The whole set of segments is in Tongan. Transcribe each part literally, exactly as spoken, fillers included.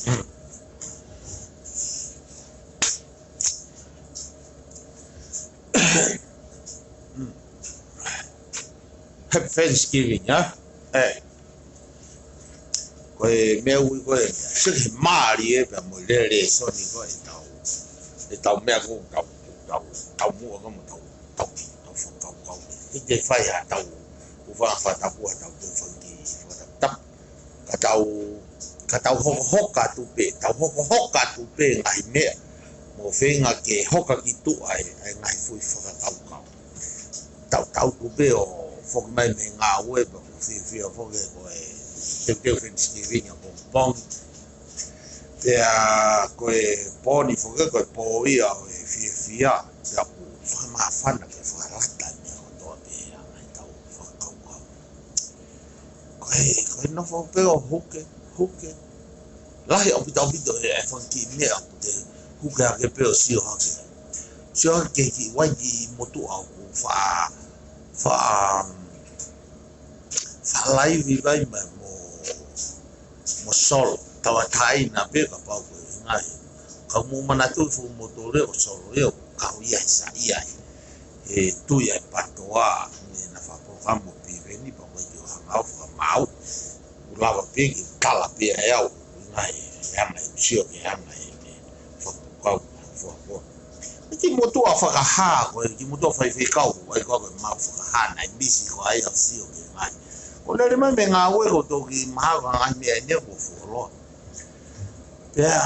Happy Thanksgiving, ā? ʻE. Ko e meʻa ui ko ē, seke mālie pea mo e lēsoni ko ē ʻetau, ʻetau meʻa ko ē, tau, tau, tau muʻa ka mo tau, tau, tau fakakaukau. He te fai ha tau, ʻo fakafatapu ha tau te fanga kiʻi fakatapu. Ka tau, ka tau hokohoka atu pē, tau hokohoka atu pē ngaahi meʻa. Mo feinga ke hoka ki tuʻa e, e ngaahi foʻi fakakaukau. Tau, tau tupe ʻo foki mai mei he ngāue pea ʻoku fiefia foki ko e teuteu Thanksgiving ʻapongipongi. Pea ko e pō ni foki ko e pō ia ʻo e fiefia. Pea ʻoku fakamāfana ke fakalata e meʻa kotoa pē ʻa e tau fakakaukau. Ko e, ko e nofo pē ʻo huke, huke. Lahi ʻaupito ʻaupito e, e fanga kiʻi meʻa ʻoku te huke hake pē ʻo sio hake. Sio hake ki he kiʻi uaiki motuʻa ʻoku fa, fa, fa laivi vai mai mo, mo Solo. Tauʻatāina pē kapau ko e ngaahi. Ka mou manatu ʻi he fuʻu motu lea ʻo Solo ia, kau ia he sa ia he, he tui ai patoa, ne na fakapolokalama mo Piveni, pea ko e ʻikai ke u hanga ʻo fakamaau. ʻOku lava pē ke kala pē ai au, ngaahi, he anga e sio ke anga e, e fakakaukau, fakakaukau. ʻE kiʻi motuʻa fakahā, ko e kiʻi motuʻa faifekau, ʻai ko ē ko e maʻu fakahā, naʻe misi ko ai au sio ke ngaahi. Ko e lele mai mei he ngāue ko e toki mahalo ngaahi meʻa ʻeni ʻoku fuoloa. Pea,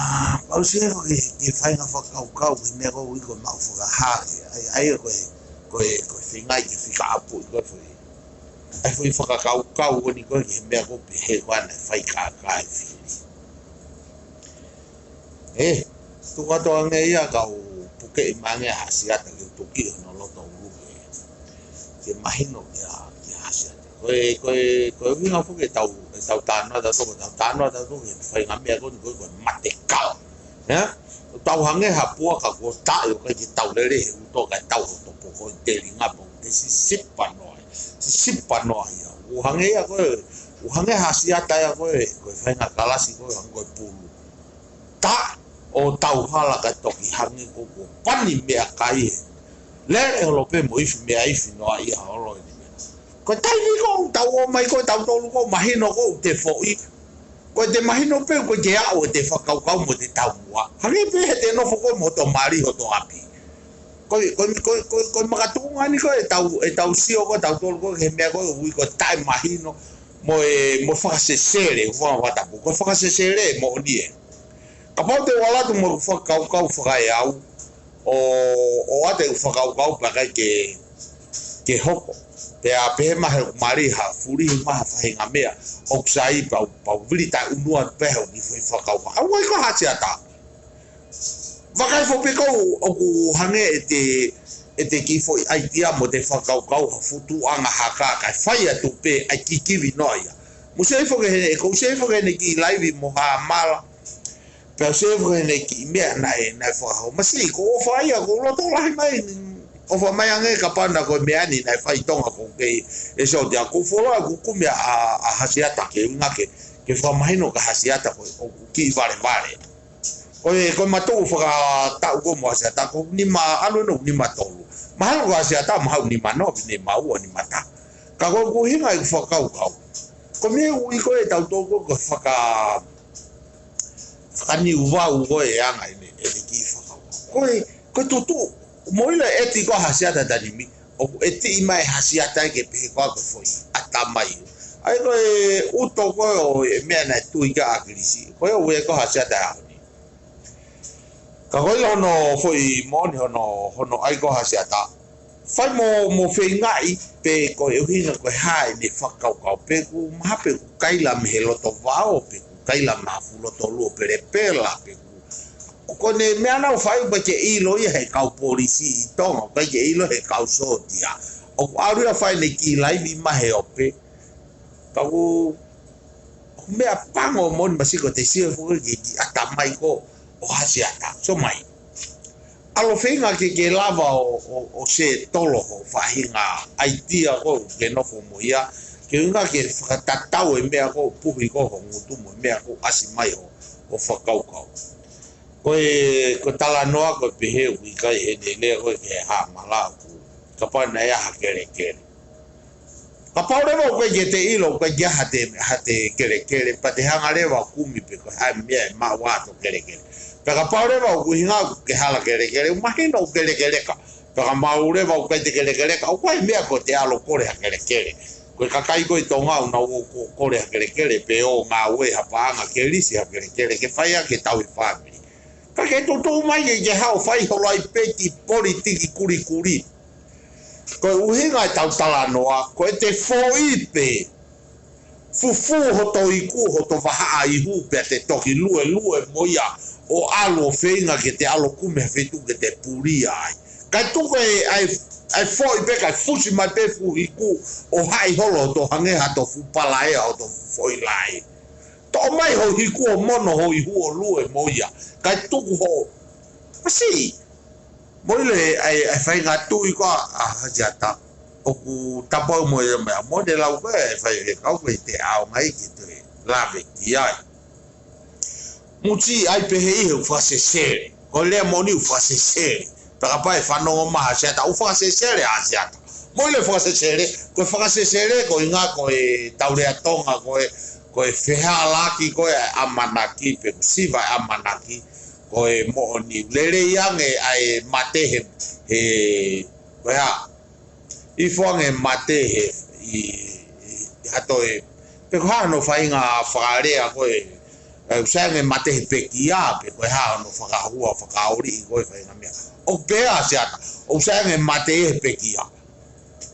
pau sio ko e, ke fai ngaahi fakakaukau, ke meʻa ko ē ʻoku ui ko e maʻu fakahā, ke, ʻai, ʻai ko e, ko e, ko e feinga ke fika ʻapu, ko e foʻi. ʻAi foʻi fakakaukau ko eni ko e, ke meʻa ko ē pehē ko ē naʻe fai kākā e fili. ʻE, tuku atu ange ia kau pukeʻi mai ange ʻa Hasiata ke u toki hono loto ʻulu ke, ke mahino kia, kia Hasiata. Ko e, ko e, ko e ʻuhinga foki ʻetau, ʻetau talanoa tautolu, ʻetau talanoa tautolu, ke fai ngaahi meʻa ko eni ko e, ko e mate kala. ʻIa? ʻOku tau hangē ha puaka kuo taʻe ʻo ʻikai ke tau lele he ʻuto kae tau hoto poko ʻi he telinga pea ʻoku te sisipa noa ai. Sisipa noa ia. ʻOku hangē ia ko e, ʻoku hangē Hasiata ia ko e, ko e faʻahinga kalasi ko e hangē ko e pulu. Taʻe ʻo tau hala kae toki hangē ko e kuo pani meʻakai he. Lele holo pē mo ifi meʻa ifi noa ia holo ʻeni meʻa. Ko e taimi ko ē ʻoku tau ō mai ko ē tautolu ko ē mahino ko ē ʻoku te foʻi. Ko ʻete mahino pē ko ʻete aʻu ʻete fakakaukau mo ʻete taumuʻa. Hangē pē he te nofo ko ē mo hoto mali hoto ʻapi. Ko e, ko e, ko e, ko e, ko e makatuʻunga ʻeni ko ē ʻetau, ʻetau sio ko ē tautolu ko ē he meʻa ko ē ʻoku ui ko e taʻemahino mo e, mo e fakasesele, ʻoku fakatapu. Ko e fakasesele moʻoni ē. Kapau te u ʻalu atu mo e fakakaukau fakaeau, ʻo, ʻo ʻoatu e fakakaukau pea ʻikai ke, ke hoko. Pea pehē mai he ʻoku mali ha fulihi mai ha faʻahinga meʻa, ʻoku sai pea u, pea u vili taʻeʻunua pē he ʻoku kiʻi foʻi fakakaukau. ʻAu ai ko Hasiata. Vakai foki pē ko ē ʻoku hangē ʻete, ʻete kiʻi foʻi ʻaitia mo ʻete fakakaukau ha fuʻu tuʻuʻanga haka kae fai atu pē ʻai kikivi noa ia. Mou sio foki he, ko u sio foki he ʻene kiʻi laivi mo Hamala. Pea u sio foki he ʻene kiʻi meʻa naʻe, naʻe fakahau. Masiʻi, ko e ʻofa ia, ko e loto lahi mai, ʻofa mai ange kapau naʻe ko e meʻa ni naʻe fai ʻi Tonga ko e kei, ʻe sio tia, ko e fuoloa ʻoku kumi ʻa, ʻa Hasiata ke ʻuhinga ke, ke fakamahino kia Hasiata ko e, ʻoku kiʻi valevale. Ko e, ko e matuʻu fakataʻu ko ē mo Hasiata, ko e nima ʻalu ʻeni ʻoku nima tolu. Mahalo ko Hasiata, mahalo nima noa, pea nima ua, nima taha. Ka ko ʻeku ʻuhinga ʻeku fakakaukau. Ko e meʻa ʻoku ui ko ē tautolu ko e faka, fakaniuvau ko ē ʻa e anga ʻene, ʻene kiʻi fakakaukau. Ko e, ko e tutuʻu, mo ila ʻeti ko ē Hasiata taimi ni, ʻoku ʻeti mai Hasiata ke pehē ko ē ko e foʻi ʻatamai. ʻAi ko e ʻuto ko ē ʻo e meʻa naʻe tui ki ai ʻa ʻAkilisi. Ko e ʻuhi ko Hasiata ʻaho ni. Ka ko ila hono foʻi moʻoni hono, hono ʻai ko Hasiata. Fai mo, mo feingaʻi pe ko e ʻuhinga ko e hā ʻene fakakaukau pe ʻoku maha pe ʻoku kaila mei he loto vao pe ʻoku kaila mei ha fuʻu loto luo pelepela pe ʻoku. Ko ʻene meʻa naʻa ku fai ʻoku ʻikai ke ʻilo ia he kau polisi ʻi Tonga, ʻoku ʻikai ke ʻilo he kau sōtia. ʻOku ʻalu ia fai ʻene kiʻi laivi mai he ope. Ka ʻoku, ʻoku meʻa pango moʻoni masiʻi ko ʻete sio foki ki he kiʻi ʻatamai ko ē ʻo Hasiata. Sio mai. ʻAlu feinga ke, ke lava ʻo, ʻo, ʻo setolo ho faʻahinga ʻaitia ko ē ke nofo mo ia. Ke ʻuhinga ke fakatatau e meʻa ko ē puhi ko ē ho ngutu mo e meʻa ko ē ʻasi mai ho, ʻo fakakaukau. Ko e, ko e talanoa ko e pehē ʻoku ʻikai ʻene lea ko ē ki he haʻa mala ʻoku kapau naʻe ʻi ai ha kelekele. Kapau leva ʻoku ʻikai ke te ʻilo, ʻoku ʻikai ke ʻi ai ha te, ha te kelekele, pea te hanga leva ʻo kumi pe ko e hā e meʻa ʻe maʻu ai ʻa e kelekele. Pea kapau leva ʻoku ʻuhinga ʻoku ke hala kelekele, ʻoku mahino ʻoku kelekeleka. Pea kapau leva ʻoku ʻikai te kelekeleka, ʻoku ʻi ai e meʻa ko ē te ʻalu ʻo kole ha kelekele. Ko e kakai ko ē ʻi Tonga ʻoku nau ō ʻo kole ha kelekele, pe ō ʻo ngāue ha paʻanga ke lisi ha kelekele, ke fai ʻaki e tauhi fāmili. Ka ke tutuʻu mai ke ke haʻu ʻo fai holo ai pē kiʻi politiki kulikuli. Ko e ʻuhinga ʻetau talanoa, ko ʻete foʻi pē, fufū hoto iku, hoto vahaʻa ihu pea te toki luelue mo ia ʻo ʻalu ʻo feinga ke te ʻalu ʻo kumi ha feituʻu ke te pulia ai. Kae tuku e, ʻa e, ʻa e foʻi pē, kae fusi mai pē fuʻu iku ʻo haʻi holo hoto hangē hato fuʻu palaea hoto foʻi lae. Toʻo mai ho iku ʻo mono ho ihu ʻo lue mo ia. Kae tuku ho. Kasi. Mo e lea ʻa e, ʻa e faʻahinga tuʻi ko ē ʻa Hasiata. ʻOku tapau mo e meʻa. Mo ʻene lau ko ē ʻa e faifekau ko ē te ʻaonga ai ke te lave ki ai. Muti ai pehē ʻi he ʻoku fakasesele. Ko e lea moʻoni ʻoku fakasesele. Pea kapau ʻe fanongo mai Hasiata, ʻoku fakasesele ʻa Hasiata. Mo e lea fakasesele, ko e fakasesele, ko e ʻuhinga ko ʻetau lea Tonga, ko e, ko e fehālaaki, ko e ʻamanaki, pe ko e siva ʻamanaki, ko e moʻoni. Lelei ange ʻa e mate he, he, ko e hā, ʻi fua ange mate he, ʻi, ʻi hato e, pe ko e hā hono faʻahinga fakalea ko ē, ʻe, ʻoku sai ange mate he pekia, pe ko e hā hono fakahua, fakaoliʻi ko ē faʻahinga meʻa. ʻOku pehē ʻa Hasiata, ʻoku sai ange mate he pekia.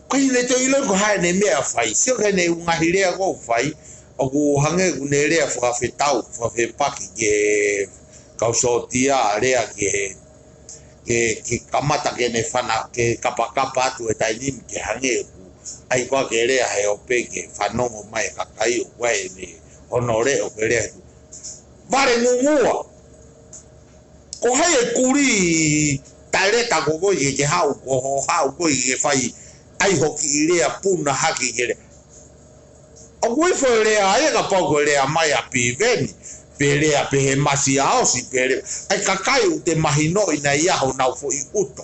Ko ʻene toe ʻilo ko e hā ʻene meʻa fai, sio ki heʻene ngaahi lea ko ē ʻoku fai, ʻoku hangē ʻoku ne lea fakafetau, fakafepaki ki he kau sōtia, lea ki he ke, ke kamata ke ne fana, ke kapakapa atu e taimi ni ke hangē ʻoku ʻai koā ke lea he ope ke fanongo mai e kakai ʻoku ʻi ai ʻene hono leʻo ke lea atu. Vale ngungua. Ko hai e kuli taʻeleta ko koe ke, ke haʻu, ko hoʻo haʻu koe ke fai ai hoʻo kiʻi lea puna hake ke lea. ʻOku ʻi ai e foʻi lea ia kapau ko e lea mai ʻa Piveni, pe lea pehē Masiaosi, pe lea. ʻA e kakai ʻoku te mahinoʻi naʻe ʻi ai honau foʻi ʻuto.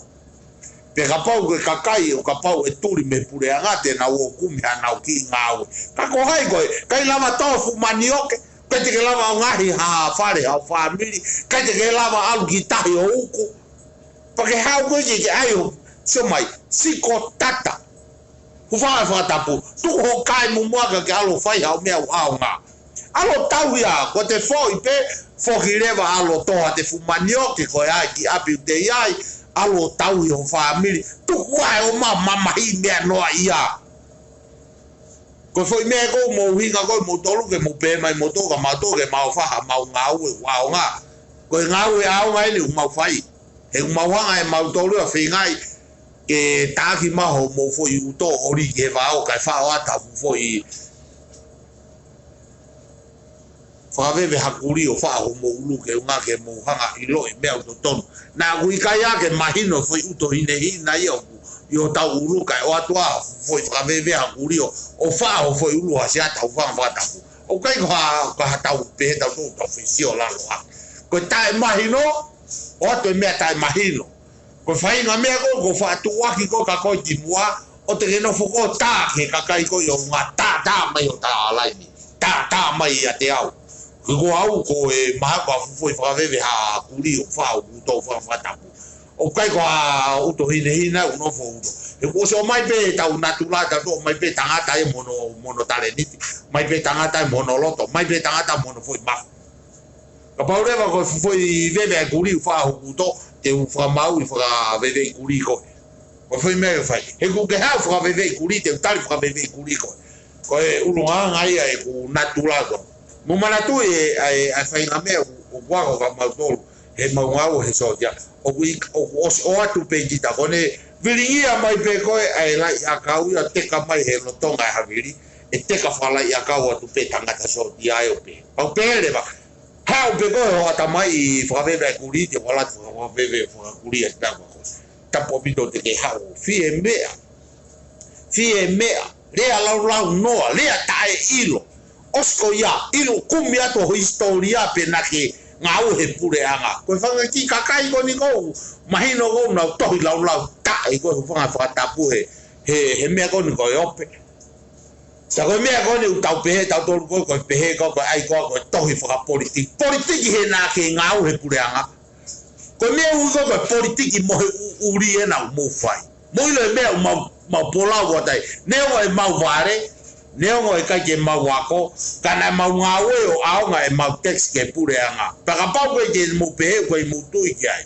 Pe kapau ko e kakai ʻoku kapau ʻe tuli mei he puleʻanga te nau ō ʻo kumi hanau kiʻi ngāue. Ka ko hai koe, ʻikai lava tō fuʻu manioke, ʻikai te ke lava ʻo ngaohi ha fale, ha fāmili, ʻikai te ke lava ʻalu ki tahi ʻo uku. Pea ke haʻu koe ke, ke ʻai ʻo sio mai, siko tata. Hūfanga he fakatapu, tuku hoʻo kai mumuʻa ka ke ʻalu ʻo fai haʻo meʻa ʻoku ʻaonga. ʻAlu ʻo tauhi ā, ko ʻete foʻi pē, foki leva ʻalu ʻo tō haʻate fuʻu manioke ko ē ʻai ki ʻapi ʻoku te ʻi ai, ʻalu ʻo tauhi ho fāmili, tuku ā e ʻomai mamahi meʻa noa ia. Ko e foʻi meʻa ko ē ʻoku mou ʻuhinga ko ē moutolu ke mou pehē mai moutolu ka mautolu ke mau fai haʻamau ngāue ʻoku ʻaonga. Ko e ngāue ʻaonga eni ʻoku mau fai. He ʻoku mau hanga ʻe mautolu ʻo feingaʻi ke taʻaki mai hoʻomou foʻi ʻuto ʻo ʻoli ki he vao kae faʻo atu hoʻomou foʻi fakaveve ha kuli ʻo faʻo hoʻomou ʻulu ke ʻuhinga ke mou hanga ʻiloʻi meʻa ʻoku totonu. Naʻa ʻoku ʻikai ā ke mahino foʻi ʻuto hinehina ia ʻoku ʻi hotau ʻulu kae ʻoatu ā foʻi fakaveve ha kuli ʻo, ʻo faʻo ho foʻi ʻulu Hasiata, hūfanga he fakatapu. ʻOku ʻikai ko ha, ko ha tau pehē tau tō tau fesiolalo ā. Ko e taʻemahino, ʻoatu e meʻa taʻemahino. Ko e faʻahinga meʻa ko ē, ko e faʻa tuʻuaki ko ē ka ko e kimuʻa, ʻoua te ke nofo ko ē ʻo tā ki he kakai ko ē ʻoku nau tātā mai ʻo tā ʻa laini, tātā mai ʻiate au. Ko au ko e maha ko ha fuʻu foʻi fakaveve ha kuli ʻo faʻo ʻuto hūfanga he fakatapu. ʻOku ʻikai ko ha ʻuto hinehina ʻoku nofo ʻuto. He kuo ʻosi ʻomai pē ʻetau natula, tau toʻo mai pē tangata ia mo hono, mo hono talēniti, mai pē tangata ia mo hono loto, mai pē tangata mo hono foʻi mafu. Kapau leva ko e fuʻu foʻi veve ʻa e kuli ʻoku faʻo hoku ʻuto, te u fakamāuʻi fakaveveʻi kuli ko ē. Ko e foʻi meʻa ke fai. He ʻoku ke haʻu fakaveveʻi kuli, te u tali fakaveveʻi kuli ko ē. Ko e ʻulungaanga ia ʻeku natula ko ē. Mou manatuʻi e, ʻa e, ʻa e faʻahinga meʻa ʻoku, ʻoku ako kia mautolu, heʻemau ngāue he sōtia. ʻOku ʻi, ʻoku ʻosi ʻoatu pē kita ko ʻene vilingia mai pē ko ē ʻa e laʻi ʻakau ia teka mai he lolotonga e havili, ʻe teka fakalaʻi ʻakau atu pē tangata sōtia ʻe ʻo pē. Pau pē leva. Haʻu pē ko ē hoʻo ʻatamai ʻi fakaveve ʻa e kuli, te u ʻalu atu fakaveve fakakuli ʻa e tangata ko ē. Tapu ʻaupito te ke haʻu. Fie meʻa. Fie meʻa. Lea laulaunoa. Lea taʻeʻilo. ʻOsi ko ia, ʻilo kumi atu ho hisitōlia pe naʻa ke ngāue he puleʻanga. Ko e fanga kiʻi kakai ko eni ʻoku mahino ʻoku nau tohi laulau taʻe ko e fanga fakatapu he, he, he meʻa ko eni ko e ope. Sa ko e meʻa ko eni ʻoku tau pehē, tautolu ko e, ko e pehē ko e, ko e ʻai ko e, ko e tohi fakapolitiki. Politiki he naʻa ke ngāue he puleʻanga. Ko e meʻa ʻoku ui ko e, ko e politiki mo e ʻu-, ʻuli ena ʻoku mou fai. Mou ʻilo e meʻa ʻoku mau, mau polau atu ai. Neongo ʻemau vale, neongo ʻikai ke mau ako, ka naʻa mau ngāue ʻo ʻaonga ʻemau tax ki he puleʻanga. Pea kapau ʻoku ʻikai ke mou pehē, ʻoku ʻikai mou tui ki ai.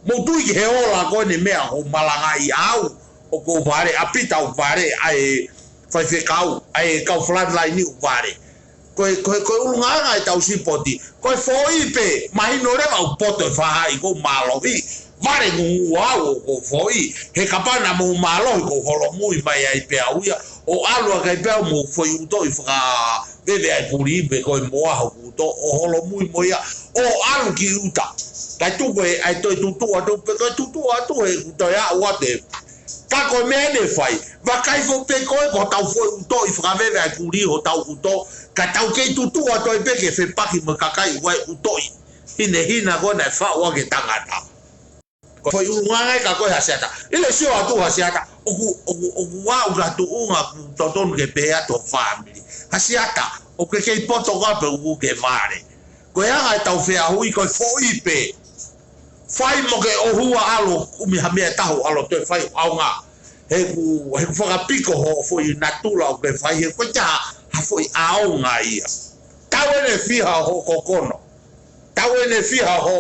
Mou tui ki he ola ko eni meʻa ʻoku malangaʻi au, ʻoku ou vale, ʻa Pita ʻoku vale, ʻa e faifekau, ʻa e kau frontline ʻoku vale. Ko e, ko e, ko e ʻulungaanga ʻetau sipoti. Ko e foʻi pē, mahino leva ʻoku poto e faʻahi ʻoku mālohi. Vale ngungu au ʻoku ou foʻi. He kapau naʻa mou mālohi ʻoku ou holomui mai ai pē au ia. ʻO ʻalu ʻaki ai pē au mo e foʻi ʻutoʻi fakaveve ʻa e puli pe ko e moa hoku ʻuto. ʻO holomui mo ia. ʻO ʻalu ki ʻuta. Kae tuku e, ʻai toe tutuʻu atu pe ko e tutuʻu atu he ʻuto e aʻu atu e Ka ko e meʻa ʻe fai, vakai foʻi pē ko e ko hotau foʻi ʻutoʻi fakaveve ʻa e kulī hotau ʻuto, ka tau kei tutuʻu atu ai pē ke fepaki mo e kakai ʻoku ʻai ʻutoʻi. Hinehina ko ena ʻe faʻu ʻaki e tangata. Ko e foʻi ʻulungaanga ia ka ko e Hasiata. ʻIlo e sio atu Hasiata, ʻoku, ʻoku, ʻoku ʻalu atu ʻuhinga ʻoku totonu ke pehē atu ho fāmili. Hasiata, ʻoku ke kei poto ka pe ʻoku ke vale. Ko e anga ʻetau feʻauhi ko e foʻi pē. Fai mo ke ʻohua ʻalu ʻo kumi ha meʻa ʻe taha ʻalu ʻo toe fai ʻaonga. He ʻoku, he ʻoku fakapiko hoʻo foʻi natula ʻoku ke fai he ko e taha ha foʻi ʻaonga ia. Tau ʻene fiha ho kokono. Tau ʻene fiha ho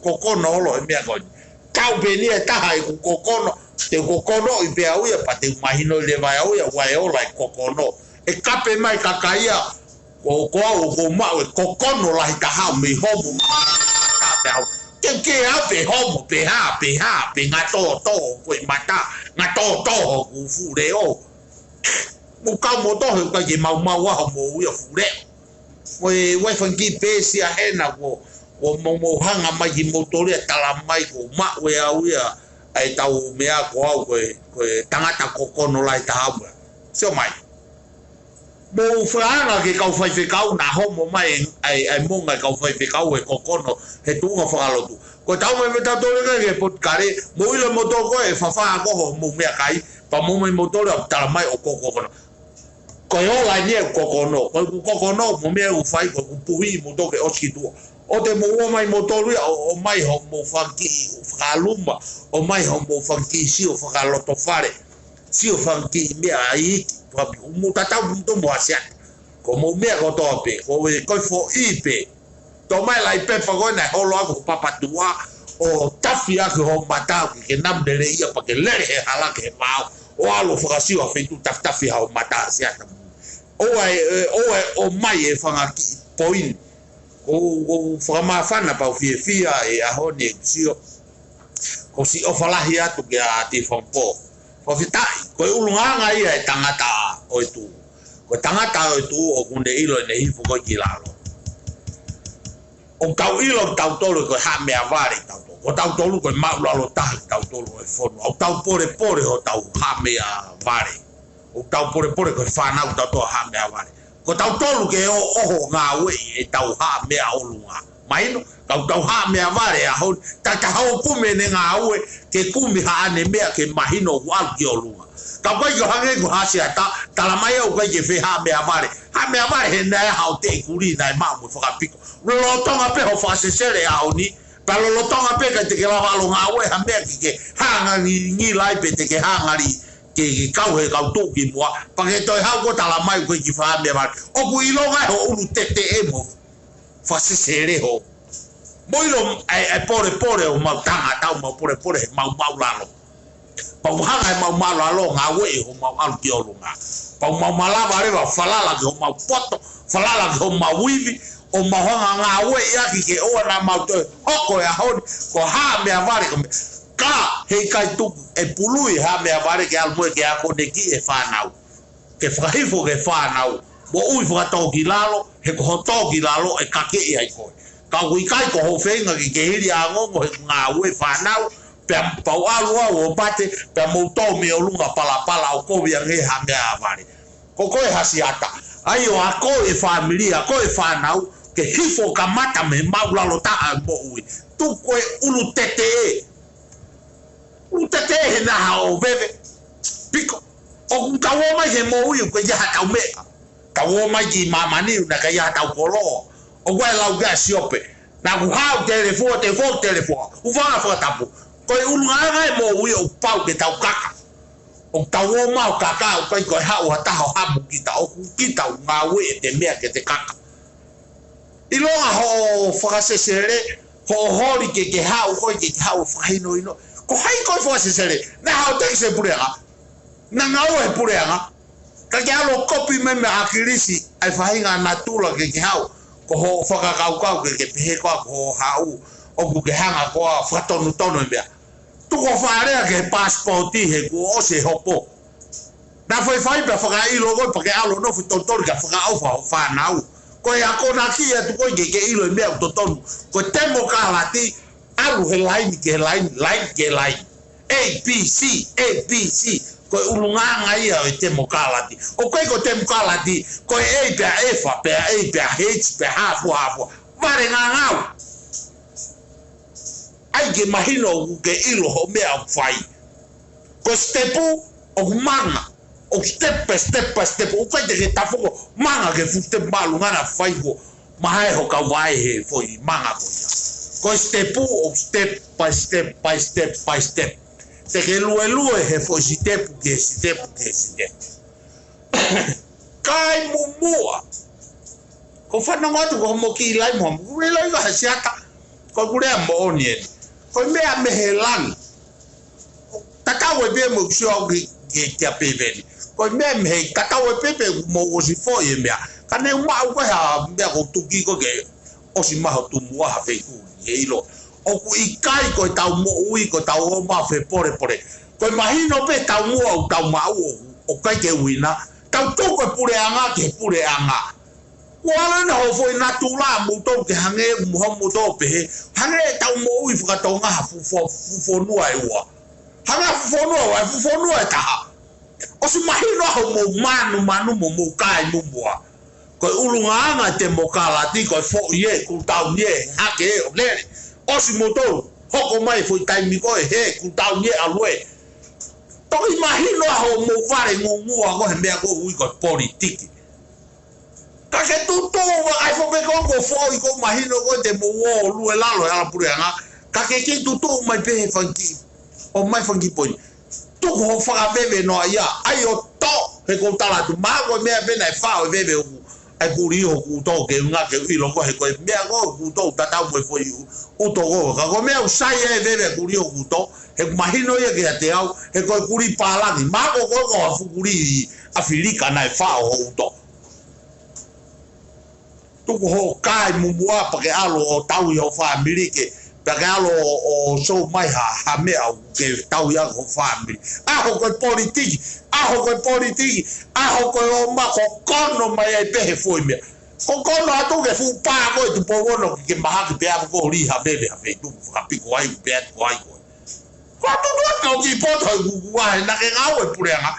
kokono holo he meʻa ko eni. Tau pē eni ʻe taha ʻeku kokono, te u kokonoʻi pē au ia, pea te u mahinoʻi leva au ia, ʻoku ʻai ola e kokono. ʻE kape mai kakai ia, Ko, ko au, ʻoku ou maʻu e kokono lahi taha mei homo. Taha pē au. Ke, ke au pē homo, pē hā, pē hā, pē ngatōtō, ko e mata, ngatōtō, ko e fuʻu leʻo. Mo kau mo tohe, ʻikai ke maumau ʻa homo ia fuʻu leʻo. Ko e wai fanga kiʻi pēsi ʻa hena, ko, ko mou, mou hanga mai kimoutolu ia tala mai, ʻoku ou maʻu ʻe au ia, ʻa ʻetau meʻa ko au, ko e, ko e tangata kokono lahi taha au. Sio mai. Mou fakaanga ke kau faifekau naʻa homo mai ʻa e, ʻa e moʻunga e kau faifekau he kokono he tuʻunga fakalotu. Ko e tau mai me tau tole kai ke potu kare, mou ʻilo mo tō ko e fafā ko hoʻomou meʻakai, pea mou mai mo tole ʻo tala mai ʻoku kokono. Ko e ola eni e kokono, ko e kokono, mo e meʻa ʻoku fai, ko e puhi mo tō ke ʻosi ki tuʻa. ʻO te mou ō mai mo tolu ia, ʻo, ʻo mai hoʻomou fanga kiʻi fakaluma, ʻo mai hoʻomou fanga kiʻi sio fakalotofale. Sio fanga kiʻi meʻa ai, fakapi, ʻoku mou tatau mo tō mo Hasiata. Ko mou meʻa kotoa pē, ko e, ko e foʻi pē. Tō mai laʻi pepa ko ena ʻe holo ʻaki ho papatuʻa, ʻo tafi ʻaki ho mata, ke, ke namu lele ia pea ke lele he hala ki he vao, ʻo ʻalu ʻo fakasio ha feituʻu tafitafi ha ho mata Hasiata. ʻOua ʻe, ʻoua ʻe ʻomai e fanga kiʻi poini. ʻOku, ʻoku fakamāfana pea u fiefia he ʻaho ni ʻeku sio. ʻOku ou siʻi ʻofa lahi atu kia Tifampo. Fakafetaʻi, ko e ʻulungaanga ia e tangata ʻo e tuʻu. Ko e tangata ʻo e tuʻu ʻoku ne ʻilo ʻene hifo ko ē ki lalo. ʻOku tau ʻilo tautolu ko e haʻa meʻavale tautolu. Ko tautolu ko e māʻulalo taha tautolu ʻo e fonua. ʻOku tau polepole hotau haʻa meʻavale. ʻOku tau polepole ko e fānau tautolu haʻa meʻavale. Ko tautolu ke ō ʻo ngāueʻi ʻetau haʻa meʻa ʻolunga. Mahino, ka ʻoku tau haʻa meʻavale ʻaho ni, taʻe ta hau kumi ʻene ngāue, ke kumi haʻane meʻa ke mahino ʻoku ʻalu ki ʻolunga. Ka ʻoku ʻikai ke hangē ko Hasiata, tala mai ʻoku ʻikai ke fai haʻa meʻavale. Haʻa meʻavale he naʻe haʻo teʻi kulī naʻe maʻu mo fakapiko. Lolotonga pē ho fakasesele ʻaho ni, pea lolotonga pē ʻikai te ke lava ʻalu ʻo ngāue ha meʻa ke ke hanga ni, ngila ai pe te ke hanga li, ke, ke kau he kau tuʻu ki muʻa, pea ke toe haʻu ʻo tala mai ʻoku ʻikai ke fai haʻa meʻavale. ʻOku ʻilonga ʻe ho ʻulu tete ʻe mo fakasesele ho. Mou ʻilo ʻa e, ʻa e polepole ʻo mau tangata, mau polepole he mau māʻulalo. Pea u hanga he mau māʻulalo ngāueʻi homau ʻalu ki ʻolunga. Pea u mau malava leva falala ki homau poto, falala ki homau ivi, ʻo mau hanga ngāueʻi ʻaki ke ʻoua naʻa mau toe hoko he ʻaho ni, ko haʻa meʻavale ko e meʻa. Ka, heʻikai tuku, ʻe pului haʻa meʻavale ke ʻalu mo e ke ako neki e fānau. Ke fakahifo ke fānau, moʻui fakatōkilalo, he ko ho tōkilalo ʻe kakeʻi ai koe. Ka ʻoku ʻikai ko hoʻo feinga ke ke hili ʻa ongo he ngāue fānau, pea pau ʻalu au ʻo pate, pea mou tō mei ʻolunga palapala ʻo kovi ange haʻa meʻavale. Ko koe Hasiata, ʻA ia ʻo ako e fāmili, ako e fānau, ke hifo kamata mei he māʻulalo taha e moʻui. Tuku e ʻulu teteʻe. ʻUlu teteʻe he naha ʻo veve. Piko. ʻOku tau ō mai he moʻui ʻoku ʻikai ha tau meʻa. Tau ō mai ki māmani ʻoku ʻikai ha tau koloa. ʻOku ʻai lau kia Siope. Naʻa ku haʻu telefua, telefua, telefua. ʻUfanga fakatapu. Ko e ʻulungaanga e moʻui ʻoku pau ke tau kaka. ʻOku tau ō mai ʻo kaka, ʻoku ʻikai ko e haʻu ha taha ʻo hamu kita, ʻoku kita ʻoku ngāueʻi ʻete meʻa ke te kaka. ʻIlonga hoʻo fakasesele, hoʻo holi ke ke haʻu koe ke ke haʻu ʻo fakahinohino. Ko hai koe fakasesele, naʻa haʻu tekisi e puleʻanga, naʻa ngāue he puleʻanga, ka ke ʻalu ʻo kopi mai mei ʻAkilisi, ʻa e faʻahinga natula ke ke haʻu, ko hoʻo fakakaukau ke ke pehē koā ko hoʻo haʻu, ʻoku ke hanga koā ʻo fakatonutonu e meʻa. Tuku hoʻo faʻa lea ki he pasipoti he kuo ʻosi e hopo. Naʻa faifai pea fakaʻilo koe pea ke ʻalu ʻo nofo totonu ke fakaʻofa hoʻo fānau. Ko e akonaki atu koe ke ke ʻilo e meʻa ʻoku totonu. Ko e temokalati, ʻalu he laini ki he laini, laini ki he laini. A B C, A B C. Ko e ʻulungaanga ia ʻo e temokalati. ʻOku ʻikai ko e temokalati, ko e A pea F, pea A pea H, pea hāfua hāfua. Vale ngangau. ʻAi ke mahino ʻoku ke ʻilo hoʻo meʻa ʻoku fai. Ko e sitepu ʻoku manga, ʻoku step by step by step, ʻoku ʻikai te ke tafoko, manga ki he fuʻu sitepu māʻolunga naʻa fai ko mahae ho kau vae he foʻi manga ko ia. Ko e sitepu ʻoku step by step by step by step. Te ke luelue he foʻi sitepu ki he sitepu ki he sitepu. Kai mumuʻa. Ko e fanongo atu ko homo kiʻi lai mo homo kiʻi lai ka he siata. Ko e kulea moʻoni eni. Ko e meʻa mei he langi. Tatau ai pē mo e sio au ki, ki, ki a pēpeni. Ko e meʻa mei he tatau ai pē pe mo ʻosi foʻi e meʻa. Ka ne u maʻu ko e ha meʻa ko tuki ko ke ʻosi maho tu mua ha feiku he ʻilo. ʻOku ʻikai ko e tau moʻui, ko e tau ō mai ʻo fepolepole. Ko e mahino pē taumuʻa ʻoku tau maʻu ʻoku, ʻoku ʻikai ke uina. Tau tuku e puleʻanga ki he puleʻanga. Kuo ala na ho foʻi natula moutou ke hangē mo hoʻomou pehē. Hangē tau moʻui fakatonga ha fuʻu fo-, fuʻu fonua ʻe ua. Hangē ha fuʻu fonua ʻe ua, fuʻu fonua ʻe taha. ʻOsi mahino hoʻomou manumanu mo hoʻomou kai mumuʻa. Ko e ʻulungaanga temokalati, ko e foʻi ē, kutau ni ē, hake ē, ʻo lele. ʻOsi moutou, hoko mai foʻi taimi ko ē, he, kutau ni ē, ʻalu ē. Toki mahino hoʻomou vale ngungua ko e he meʻa ko ē ʻoku ui ko e politiki. Ka ke tutuʻu, ʻai foʻi pē ko e foʻi ko mahino ko e te mou ō lue lalo he ʻalu puleʻanga, ka ke kei tutuʻu mai pē he fanga kiʻi, ʻomai fanga kiʻi poini. Tuku hoʻo fakaveve noa ia, ʻai ʻo tō, he kou tala atu, mahalo ko e meʻa pē naʻe faʻo e veve ʻoku, ʻa e kulī ʻoku tō ke unga ke ʻilo ko e he ko e meʻa ko ʻoku tō tatau mo e foʻi ʻu-, ʻuto ko e. Ka ko e meʻa ʻoku sai e veve kulī ʻoku tō, he ʻoku mahino ia kiate au, he ko e kulī pālangi, mahalo ko e ko e fuʻu kulī ʻAfilika naʻe faʻo hoʻo ʻuto. Tuku hoʻo kai mumuʻa pea ke ʻalu ʻo tauhi ho fāmili ke, pea ke ʻalu ʻo, ʻo sou mai ha, ha meʻa ʻoku ke tauhi ai ho fāmili. ʻAho ko e politiki, ʻaho ko e politiki, ʻaho ko e ō mai ko kono mai ai pē he foʻi meʻa. Ko kono atu ke fuʻu pā ko e Tupou Ono ke, ke mahaki pē ʻaho ko e lī ha veve ha feituʻu fakapiko ai, pē atu ko ai ko e. Ko atu ko e kau ki poto he kukua he naʻa ke ngāue puleʻanga.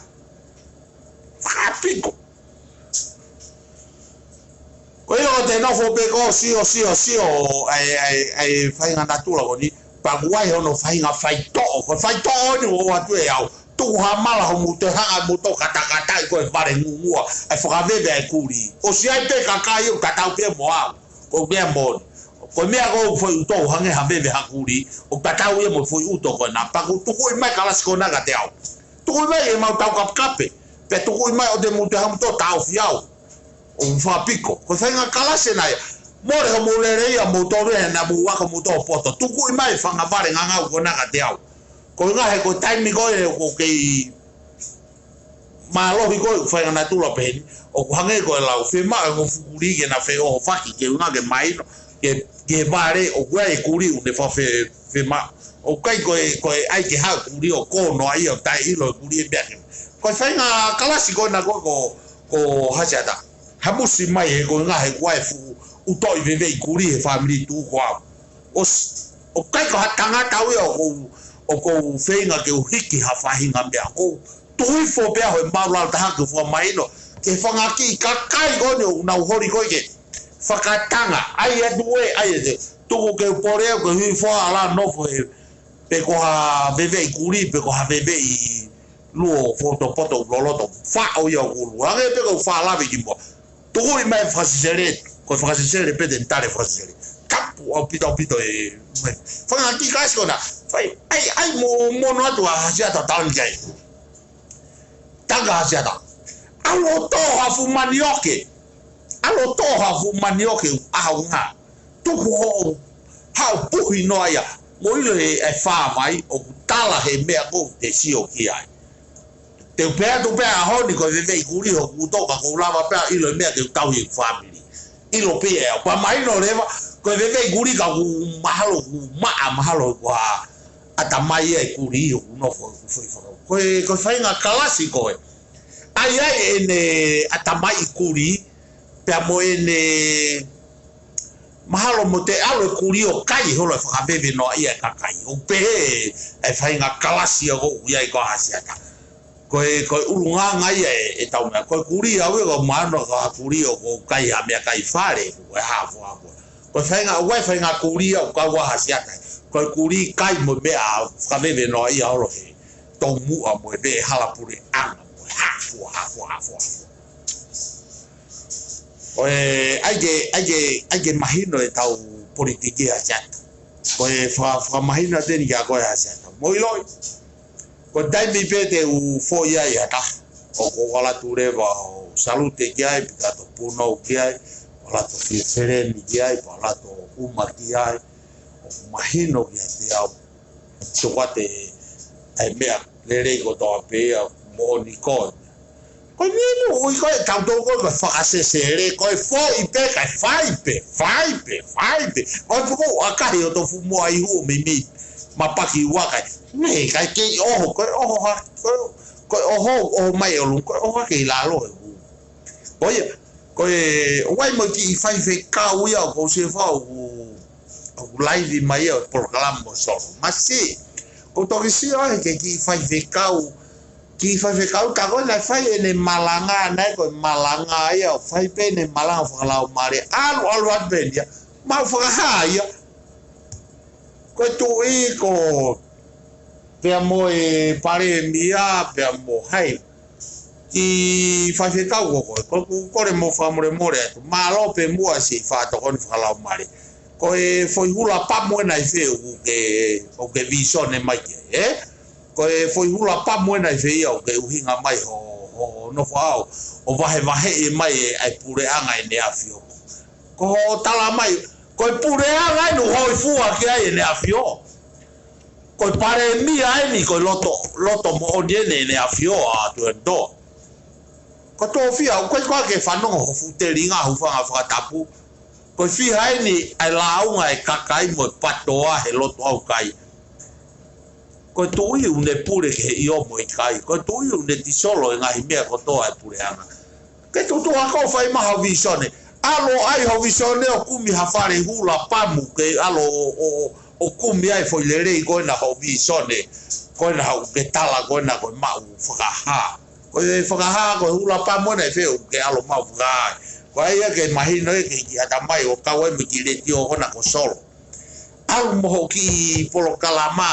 Fakapiko. Ko ia ko e te nofo pē ko e sio, sio, sio, ʻa e, ʻa e, ʻa e faʻahinga natula ko eni, pea ʻoku ʻi ai hono faʻahinga faitoʻo, ko e faitoʻo eni ʻoku ʻoatu ʻe au, tuku ha mala hoʻomou toe hanga ʻe moutolu ʻo katakataʻi ko e vale ngungua, ʻa e fakaveve ʻa e kulī. ʻOsi ʻi ai pē kakai ʻoku tatau pē mo au, ko e meʻa moʻoni. Ko e meʻa ko e foʻi ʻuto ʻoku hangē ha veve ha kulī, ʻoku tatau ia mo e foʻi ʻuto ko ena, pea ʻoku tukuʻi mai e kalasi ko ena kiate au. Tukuʻi mai ke mau tau kapekape, pea tukuʻi mai ʻo te mou toe hanga ʻo taʻofi au. ʻOku fakapiko. Ko e faʻahinga kalasi ena ia. Mole hoʻomou lele ia moutolu ia he naʻa mou ako moutolu poto. Tukuʻi mai e fanga vale ngangau ko ena kiate au. Ko e ngaahi ko e taimi ko ē ʻoku kei mālohi ko e faʻahinga natula pehē ni. ʻOku hangē ko e lau fiemaʻu ʻe he ongo fuʻu kulī ke na feʻohofaki ke unga ke mahino ke, ke vale ʻoku ʻi ai e kulī ʻoku ne fa fe, fiemaʻu. ʻOku ʻikai ko e, ko e ʻai ke haʻu e kulī ʻo kono ai ʻo taʻeʻilo e kulī e meʻa ke. Ko e faʻahinga kalasi ko ena ko, ko, ko Hasiata. Hamusi mai he ko e ngaahi ko e fuʻu ʻuto ʻi veve ʻi kulī he fāmili tuʻu ko au. ʻOsi, ʻoku ʻikai ko ha tangata au ia ʻoku ou, ʻoku ou feinga ke u hiki ha faʻahinga meʻa. ʻOku ou tuʻu hifo pē au he māʻulalo taha ke u fakamahino. Ke fanga kiʻi kakai ko eni ʻoku nau holi ko ē ke fakatanga. ʻAi atu ē, ʻai atu ē. Tuku ke u pole au ke u hifo ʻo ala nofo he, pe ko ha veveʻi kulī, pe ko ha veveʻi luo fotopoto loloto. Faʻo ia ʻoku ʻulu. Hangē pē ko e faʻa lave ki muʻa. Tuku ʻi mai fakasesele, ko e fakasesele pē te ne tali fakasesele. Tapu ʻaupito ʻaupito e, mai. Fanga kiʻi kasi ko ena. Fai, ʻai, ʻai mo, mo no atu ʻa Hasiata talan kai. Tanga Hasiata. ʻAlu ʻo tō ha fuʻu manioke. ʻAlu ʻo tō ha fuʻu manioke ʻaonga. Tuku hoʻo, haʻu puhi noa ia. Mo ʻilo he, e fā mai, ʻoku tala he meʻa ko ē te sio ki ai. Te u pehē atu pē ʻaho ni ko e veveʻi kulī hoku toka ko u lava pē ʻilo e meʻa ke u tauhi e fāmili. ʻIlo pē ʻe au. Pea mahino leva, ko e veveʻi kulī ka ʻoku mahalo, ʻoku maʻa mahalo ko ha ʻatamai e kulī ʻoku nofo ʻoku foʻi fakau. Ko e, ko e faʻahinga kalasi ko ē. ʻAi ai ʻene ʻatamai kulī, pea mo ʻene mahalo mo te ʻalu e kulī ʻo kai holo e fakaveve noa ia e kakai. ʻO pehē e faʻahinga kalasi ʻoku ʻi ai ko Hasiata. Ko e, ko e ʻulungaanga ia e, e tau meʻa. Ko e kulī au ia ko e mahalo ko ha kulī ʻoku kai ha meʻakai fale, ko e hafo hafo. Ko e faʻahinga, ʻoku ʻi ai faʻahinga kulī ʻoku kau ai Hasiata. Ko e kulī kai mo e meʻa fakaveve noa ia holo he toumuʻa mo e veʻe hala puleʻanga. Mo e hafo, hafo, hafo, hafo. ʻOi, ʻai ke, ʻai ke, ʻai ke mahino e tau politiki Hasiata. Ko e faka-, fakamahino atu eni kia koe Hasiata. Mo ʻiloʻi. Ko e taimi pē te u foʻi ai ha taha. ʻOku ou ʻalu atu leva ʻo salute ki ai, pea u ʻalu atu ʻo punou ki ai, pea u ʻalu atu ʻo fie feleni ki ai, pea u ʻalu atu ʻo uma ki ai, ʻo mahino kiate au. Tuku atu e meʻa lelei kotoa pē ia moʻoni ko ē. Ko e meʻa ʻoku ʻi ai ko ē tautolu ko ē ko e fakasesele, ko e foʻi pē, kae fai pē, fai pē, fai pē. Ko e fuku ʻakahi ʻo tofu moa ihu ʻo mimi mapaki ua kai. Mei kai kei ʻoho, ko e ʻoho ha, ko e, ko e ʻoho, ʻoho mai ʻolunga, ko e ʻoho kei lalo e hu. Ko ia, ko e, ʻoku ʻi ai mo e kiʻi faifekau ia, ʻoku ou sio fau, ʻoku laivi mai ia ʻo e polokalama mo Solo. Masi, ʻoku ou toki sio ai ki he kiʻi faifekau, kiʻi faifekau tā ko ē naʻe fai ʻene malanga, naʻe ko e malanga ia, ʻo fai pē ʻene malanga fakalaumālie, ʻalu, ʻalu atu pē ia, maʻu fakahā ia. Ko e tuʻi ko pea mo e palēmia, pea mo hai. Kiʻi faifekau ko koe, ko, ko, kole mo fakamolemole atu. Mālō pē muʻa siʻi faʻa tokoni fakalaumālie. Ko e foʻi hula pamu ena ʻi fē ʻoku ke, ʻoku ke vīsone mai ki ai, ē? Ko e foʻi hula pamu ena ʻi fē ia ʻoku ke ʻuhinga mai ho, ho, ho nofo ʻo, ʻo vahevaheʻi mai e, ʻa e puleʻanga ʻEne ʻAfio. Ko hoʻo tala mai, ko e puleʻanga eni ʻoku hōifua ki ai ʻEne ʻAfio. Ko e palēmia eni, ko e loto, loto moʻoni eni ʻEne ʻAfio ʻa Tuʻiʻonetoa. Ko e tofiʻa, ʻoku ʻikai ko ā ke fanongo ho fuʻu telinga, hūfanga fakatapu. Ko e fiha eni ʻa e lāunga e kakai mo e patoa he loto ʻaukai. Ko e tuʻi ʻoku ne pule ki he ʻio mo e ʻikai. Ko e tuʻi ʻoku ne tisolo e ngaahi meʻa kotoa e puleʻanga. Ke tutu ako fai mai ha vīsone. ʻAlu ʻai ho vīsone ʻo kumi ha fale hula pamu ke ʻalu ʻo, ʻo, ʻo kumi ai foʻi lelei ko ena ho vīsone. Ko ena haʻu ke tala ko ena ko e maʻu fakahā. Ko e fakahā ko e hula pamu ena ʻi fē ʻoku ke ʻalu maʻu fakahā. Ko ia ke mahino ē ke kiʻi ʻatamai ʻo kau ai mo e kiʻi letiō ko ena ko Solo. ʻAlu mo hoʻo kiʻi polokalama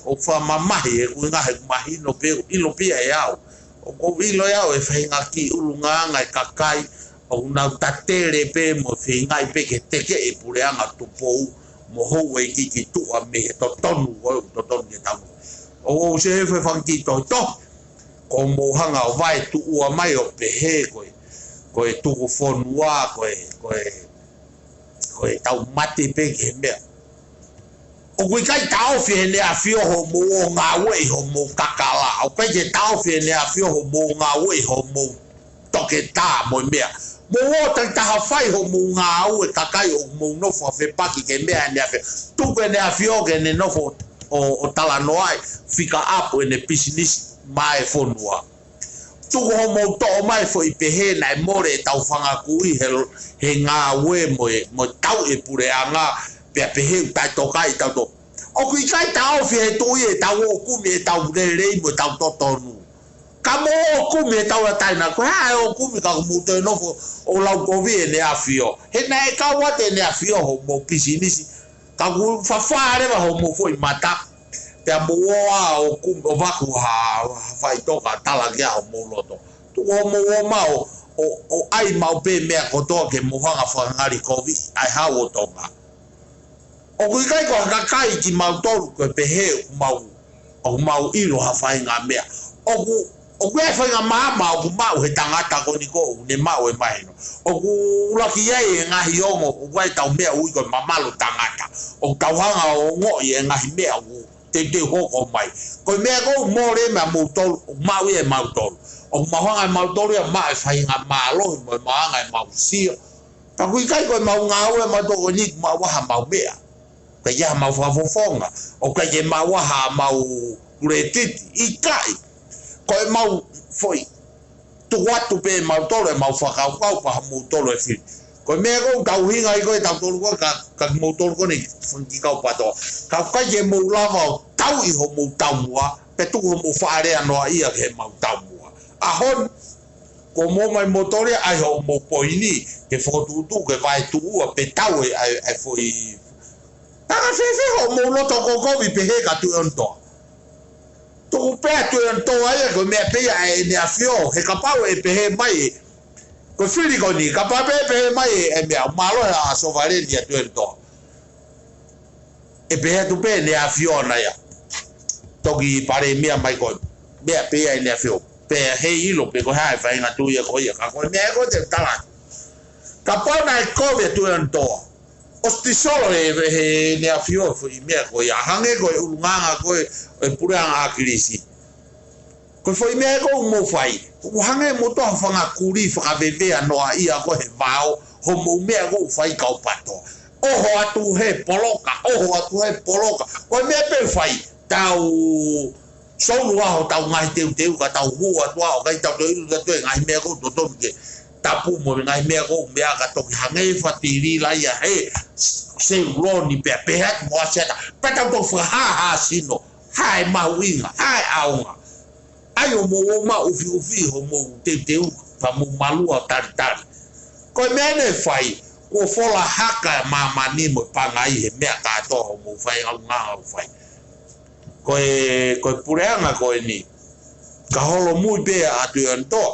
ʻo fakamamahi he ʻoku ʻi ai e ngaahi mahino pē ʻoku ʻilo pē ia ʻe au. ʻOku ou ʻilo ʻe au e faʻahinga kiʻi ʻulungaanga e kakai ʻoku nau tatele pē mo feingaʻi pē ke tekeʻi e puleʻanga Tupou mo houʻeiki ki tuʻa mei he totonu ʻoku totonu ke tau. ʻOku ou sio he faʻahinga kiʻi tohitohi, ko hoʻomou hanga ʻo vaetuʻua mai ʻo pehē ko e, ko e tuku fonua, ko e, ko e, ko e tau mate pē ki he meʻa. ʻOku ʻikai taʻofi ʻEne ʻAfio hoʻomou ō ngāueʻi hoʻomou kakala. ʻOku ʻikai ke taʻofi ʻEne ʻAfio hoʻomou ngāueʻi hoʻomou toketā mo e meʻa. Mou ō takitaha fai hoʻomou ngāue kakai ʻoku mou nofo ʻo fepaki ki he meʻa ʻEne ʻAfio. Tuku ʻEne ʻAfio ke ne nofo ʻo, ʻo talanoaʻi fika ʻapu ʻene pisinisi maʻa e fonua. Tuku hoʻomou toʻo mai foʻi pehē naʻe mole ʻetau fanga kui he, he ngāue mo e, mo e tau e puleʻanga, pea pehē ʻoku taʻetokaʻi ʻetau tō. ʻOku ʻikai taʻofi he tuʻi ʻetau ō kumi ʻetau lelei mo ʻetau totonu. Ka mou ō ʻo kumi he tauʻatāina, ko e hā ʻa e ō ʻo kumi ka ʻoku mou toe nofo ʻo laukovi ʻEne ʻAfio? He naʻe kau atu ʻEne ʻAfio hoʻomou pisinisi, ka ʻoku fafā leva hoʻomou foʻi mata. Pea mou ō ā ʻo kumi ʻo vaku ha, ha faʻitoka tala ki ai homou loto. Tuku hoʻomou ō mai ʻo, ʻo, ʻo ʻai maʻu pē meʻa kotoa ke mou hanga ʻo fakangalikoviʻi ʻa e Hau ʻo Tonga. ʻOku ʻikai ko ha kakai kimautolu ko e pehē ʻoku mau, ʻoku mau ʻilo ha faʻahinga meʻa. ʻOku, ʻoku ʻi ai e faʻahinga maama ʻoku maʻu he tangata ko eni ʻoku ne maʻu e mahino. ʻOku ʻuluaki ʻi ai e ngaahi ongo, ʻoku ʻi ai ʻetau meʻa ʻoku ui ko e mamalu tangata. ʻOku tau hanga ʻo ongoʻi e ngaahi meʻa ʻoku teuteu hoko mai. Ko e meʻa ʻoku mole meʻa moutolu, ʻoku maʻu ia ʻe mautolu. ʻOku mau hanga ʻe mautolu ia ʻo maʻu e faʻahinga mālohi, mo e mau hanga ʻe mau sio. Ka ʻoku ʻikai ko e mau ngāue ʻa mautolu ko eni ʻoku maʻu ai ha mau meʻa. ʻIkai ke ʻi ai ha mau fakafofonga, ʻoku ʻikai ke maʻu ai ha mau kuletiti, ʻikai. Ko e mau foʻi tuku atu pē ʻe mautolu e mau fakakaukau pea haʻamoutolu e fili. Ko e meʻa ʻoku tau ʻuhinga ai ko ē ʻa tautolu ko ē ka, ka kimoutolu ko eni fanga kiʻi kau PTOA. Ka ʻoku ʻikai ke mou lava ʻo tauʻi homou taumuʻa, pe tuku homou faʻa lea noaʻia ki he mau taumuʻa. ʻAho ni, kuo mou ō mai moutolu ia ʻo ʻai hoʻomou poini, ke fokotuʻutuʻu, ke vaetuʻua, pe tau e, ʻa e, ʻa e foʻi. Pea ka fēfē hoʻomou loto kovi pehē kia Tuʻi ʻOnetoa? Tuku pē ʻa Tuʻi ʻOnetoa ia, ko e meʻa pē ia ʻa ʻEne ʻAfio, he kapau ʻe pehē mai ē. Ko e fili ko eni, kapau pē ʻe pehē mai ē, ʻe meʻa, mālō ʻa e sovereignty ʻa Tuʻi ʻOnetoa. ʻE pehē atu pē ʻEne ʻAfio ʻana ia. Toki palēmia mai ko e meʻa pē ia ʻEne ʻAfio. Pea heiʻilo pe ko e hā e faʻahinga tuʻi ia ko ia, ka ko e meʻa ko ē te u tala. Kapau naʻe kovi ʻa Tuʻi ʻOnetoa, ʻosi tisolo ʻe, ʻe ʻEne ʻAfio e foʻi meʻa ko ia, hangē ko e ʻulungaanga ko ē ʻo e puleʻanga ʻAkilisi. Ko e foʻi meʻa ʻoku mou fai, ʻoku hangē ʻoku mou toʻo ha fanga kulī fakavevea noaʻia ko ē he vao, hoʻomou meʻa ʻoku fai kau PTOA. ʻOho atu he poloka, ʻoho atu he poloka. Ko e meʻa pē ʻoku fai, tau solo ʻa hotau ngaahi teuteu ka tau hū atu ʻo ʻikai tau toe ʻilo atu e ngaahi meʻa ʻoku totonu ke tapu mo e ngaahi meʻa ʻoku meʻa ka toki hangē fatilila ia he seuloni pea pehē atu mo ʻAsiata. Pea tau toki fakahāhā sino, hā e mahuʻinga, hā e ʻaonga. ʻAi hoʻomou ō mai ʻo ʻufiʻufi hoʻomou teuteu, pea mou malua ʻo talitali. Ko e meʻa eni ʻe fai, kuo fola hake ʻa māmani mo e Pangai he meʻa kātoa hoʻomou fai, ʻulungaanga ʻoku fai. Ko e, ko e puleʻanga ko eni, ka holomui pē ʻa Tuʻi ʻOnetoa.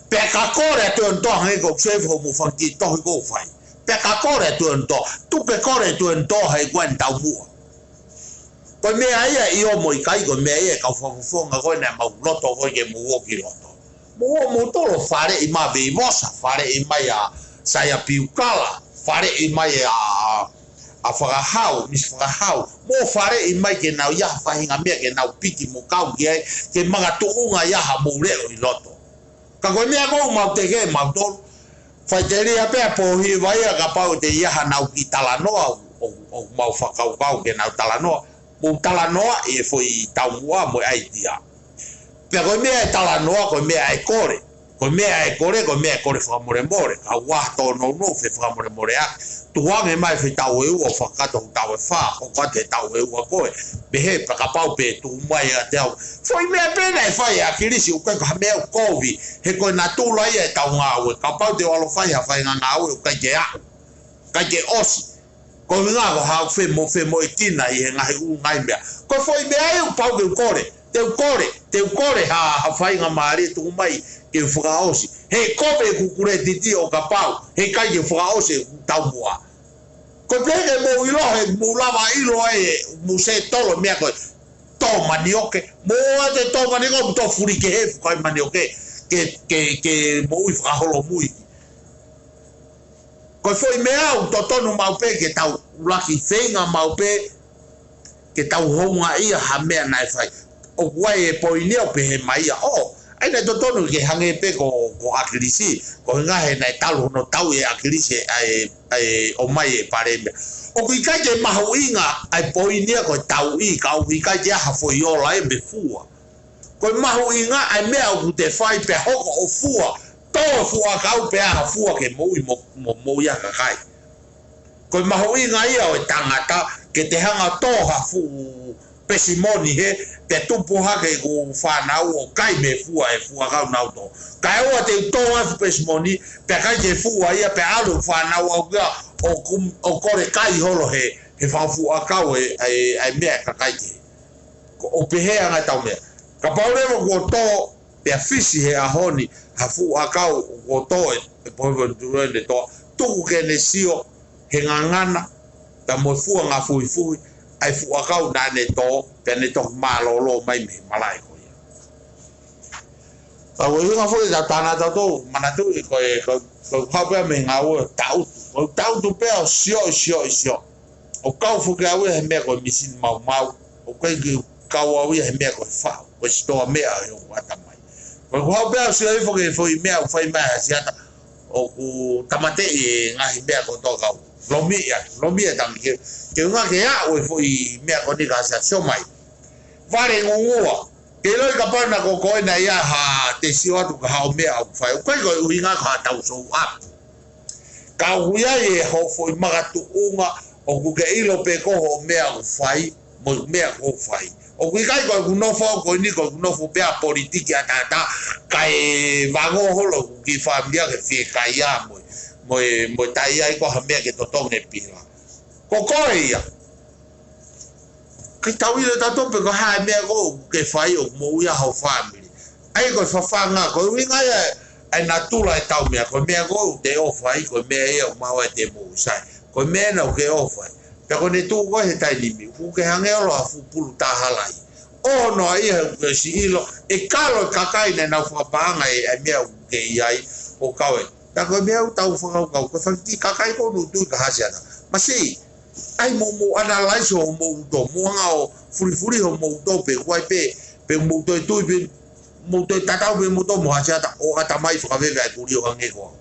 Pea ka kole ʻa Tuʻi ʻOnetoa, hangē ko e sefo mo e fanga kiʻi tohi ʻoku fai. Pea ka kole ʻa Tuʻi ʻOnetoa, tuku ke kole ʻa Tuʻi ʻOnetoa he ko ʻene taumuʻa. Ko e meʻa ia ʻi ʻō mo ʻikai, ko e meʻa ia ʻa e kau fakafofonga ko ē naʻa mau loto ko ē ke mou ō ki loto. Mou ō moutolu ʻo faleʻi mai ʻa Veivosa, faleʻi mai ʻa Saia Piukala, faleʻi mai ʻa, ʻa Fakahau, Misi Fakahau. Mou faleʻi mai ke nau ʻi ai ha faʻahinga meʻa ke nau piki mo kau ki ai, ke makatuʻunga ʻi ai haʻamou leʻo ʻi loto. Ka ko e meʻa ʻoku mau teke ʻe mautolu. Faʻiteliha pē ʻa Pōhiva ia kapau te ʻi ai haʻanau kiʻi talanoa, ʻo, ʻo, ʻoku mau fakakaukau ke nau talanoa. Mou talanoaʻi e foʻi taumuʻa mo e ʻaitia. Pea ko e meʻa ʻe talanoa, ko e meʻa ʻe kole. Ko e meʻa ʻe kole, ko e meʻa ʻe kole fakamolemole. Ka ʻoku ʻi ai ha tōnounou fefakamolemoleʻaki. Tukuange mai e foʻi taʻu ʻe ua ʻo fakakakato ʻi he taʻu ʻe fā, hoko atu he taʻu ʻe ua ko ē. Pehē pē kapau pē tuʻu mai ʻiate au. Foʻi meʻa pē naʻe fai ʻe ʻAkilisi, ʻoku ʻikai ko ha meʻa ʻoku kovi. He ko e natula ia ʻetau ngāue. Kapau te u ʻalu ʻo fai ha faʻahinga ngāue ʻoku ʻikai ke aʻu. ʻIkai ke ʻosi. Ko e ʻuhinga ko haʻaku femo, femoʻuekina ʻi he ngaahi ʻū ngaahi meʻa. Ko e foʻi meʻa ia ʻoku pau ke u kole. Te u kole, te u kole ha, ha faingamālie tuku mai ke u fakaʻosi. He kovi ʻeku kuletiti ʻo kapau heʻikai ke u fakaʻosi ʻeku taumuʻa. Ko e pehē ke mou ʻilo he mou lava ʻilo ai ʻe mou sētolo e meʻa ko e tō manioke. Mou ō atu ʻo tō manioke, mou tō fuli kehe fuʻu kai manioke. Ke, ke, ke moʻui fakaholomui. Ko e foʻi meʻa ʻoku totonu maʻu pē ke tau ʻuluaki feinga maʻu pē ke tau houngaʻia ha meʻa naʻe fai. ʻOku ʻi ai e poini ʻoku pehē mai ia, ʻo, ʻa ia naʻe totonu ke hangē pē ko, ko ʻAkilisi, ko e ʻuhinga he naʻe talu hono tauʻi ʻe ʻAkilisi ʻa e, ʻa e ʻomai e palēmia. ʻOku ʻikai ke mahuʻinga ʻa e poini ia ko e tauʻi, ka ʻoku ʻikai ke ʻi ai ha foʻi ola ia mei fua. Ko e mahuʻinga ʻa e meʻa ʻoku te fai pea hoko ʻo fua, tō fuʻu ʻakau pea ʻi ai ha fua ke moʻui mo, mo, moʻui ʻa e kakai. Ko e mahuʻinga ia ʻo e tangata, ke te hanga ʻo tō ha fuʻu pesimoni hē, pea tupu hake ʻeku fānau ʻo kai mei he fua ʻe he fuʻu ʻakau naʻa ku tō. Kae ʻoua te u tō ʻa e fuʻu pesimoni, pea kai ki he fua ia, pea ʻalu ʻeku fānau ʻaʻaku ia ʻo kum-, ʻo kole kai holo he, he fanga fuʻu ʻakau ʻe, ʻe, ʻe meʻa ʻa e kakai kehe. Ko e pehē ange ʻetau meʻa. Kapau leva kuo tō, pea fisi he ʻaho ni ha fuʻu ʻakau kuo tō ʻe, ʻe Pohe Fonutuʻu ʻene tō, tuku ke ne sio he ngangana, pea mo e fua ngafuhifuhi ʻa e fuʻu ʻakau naʻa ne tō, pea ne toki mālōlō mai mei he malaʻe ko ia. Ka ko e ʻuhinga foki ʻetau tānaki ʻatautolu, manatuʻi ko e, ko, ko e kau pea mei he ngāue ʻo taʻutu. Ko e taʻutu pea ʻo sio, sio, sio. ʻO kau foki au ia he meʻa ko e misini maumau. ʻOku ʻikai ke kau au ia he meʻa ko e faʻu, ko e sitoa meʻa ʻo e ʻatamai. Ko e kau pea ʻo sio hifo ki he foʻi meʻa ʻoku fai mai ʻe Hasiata. ʻOku tāmateʻi e ngaahi meʻa kotoa kau. Lomiʻi atu, lomiʻi atu ange ke, ke ʻuhinga ke aʻu e foʻi meʻa ko eni ka Hasiata sio mai. Vale ngungua. Ke ʻiloʻi kapau naʻa ko koe naʻe ʻi ai ha te sio atu ki haʻo meʻa ʻoku fai. ʻOku ʻikai ko e ʻuhinga ko haʻatau sou ʻapi. Ka ʻoku ʻi ai e hoʻo foʻi makatuʻunga ʻoku ke ʻilo pē ko hoʻo meʻa ʻoku fai, mo e meʻa ʻoku fai. ʻOku ʻikai ko ʻeku nofo au ko eni ko ʻeku nofo pē ʻa politiki ʻataʻatā, kae vangō holo ʻeku kiʻi fāmili ke fiekaia mo e, mo e, mo e taʻe ʻi ai ko ha meʻa ke totongi e pila. Ko koe ia. Kae tau ʻilo ʻe tautolu pe ko e hā e meʻa ko ē ʻoku ke fai ʻoku moʻui ai ho fāmili. ʻA ia ko e fafanga, ko e ʻuhinga ia ʻa e natula ʻetau meʻa, ko e meʻa ko ē ʻoku te ʻofa ai, ko e meʻa ia ʻoku maʻu ai ʻete moʻui sai. Ko e meʻa ena ʻoku ke ʻofa ai. Pea ko ʻene tuʻu ko ē he taimi ni, ʻoku ke hangē ʻo ha fuʻu pulu taha lahi. ʻOno ia ʻoku ke siʻi ʻilo, ʻe kalo e kakai naʻa nau fakapaʻanga ʻa e, ʻa e meʻa ʻoku ke ʻi ai, ʻo kau ai. Pea ko e meʻa ʻoku tau fakakaukau, ko e fanga kiʻi kakai ko ē ʻoku nau tui kia Hasiata. Masiʻi, ʻai mo, mo analyze hoʻomou uto, mo anga ʻo fulifuli hoʻomou uto pe, ʻoku ʻi ai pē, pe mou toe tui pe, mou toe tatau pē moutolu mo Hasiata ʻo ʻatamai fakaveve ʻa e kulī ʻo hangē ko au.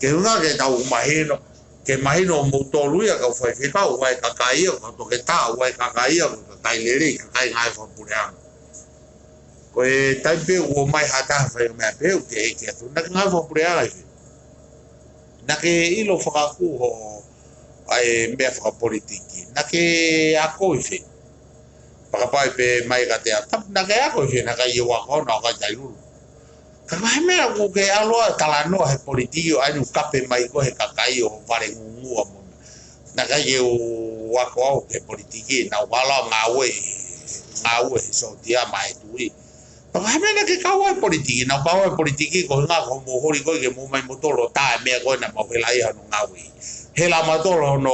Ke ʻuhinga ke tau mahino, ke mahino moutolu ia kau faifekau, ʻa e kakai ia, kau toketā, ʻa e kakai ia, kau kakai lelei, kakai ngāue fakapuleʻanga. Ko e taimi pē ʻoku ʻomai ha taha fai meʻa pehē ʻoku te ʻeke atu, naʻa ke ngāue fakapuleʻanga ʻi fē? Naʻa ke ʻilo fakakū hoʻo ʻa e meʻa fakapolitiki? Naʻa ke ako ʻi fē? Pea kapau ʻe pehē mai kiate au, "Tap-, naʻa ke ako ʻi fē?" Naʻe ʻikai ke u ako, naʻe ʻikai ke u lulu. Ka ko e hā e meʻa ʻoku ke ʻalu ʻo talanoa he politiki ʻo ʻai ʻo kape mai ko ē he kakai ʻo vale ngungua mo. Naʻe ʻikai ke u ako au ki he politiki, naʻa ku ʻalu ʻo ngāue, ngāue he sōtia maʻa e tuʻi. Pea ko e hā e meʻa naʻa ke kau ai he politiki? Naʻa ku kau ai he politiki ko e ʻuhinga ko hoʻomou holi ko ē ke mou ō mai moutolu ʻo tā e meʻa ko ē naʻa mau hela ai hono ngāue. Hela mautolu hono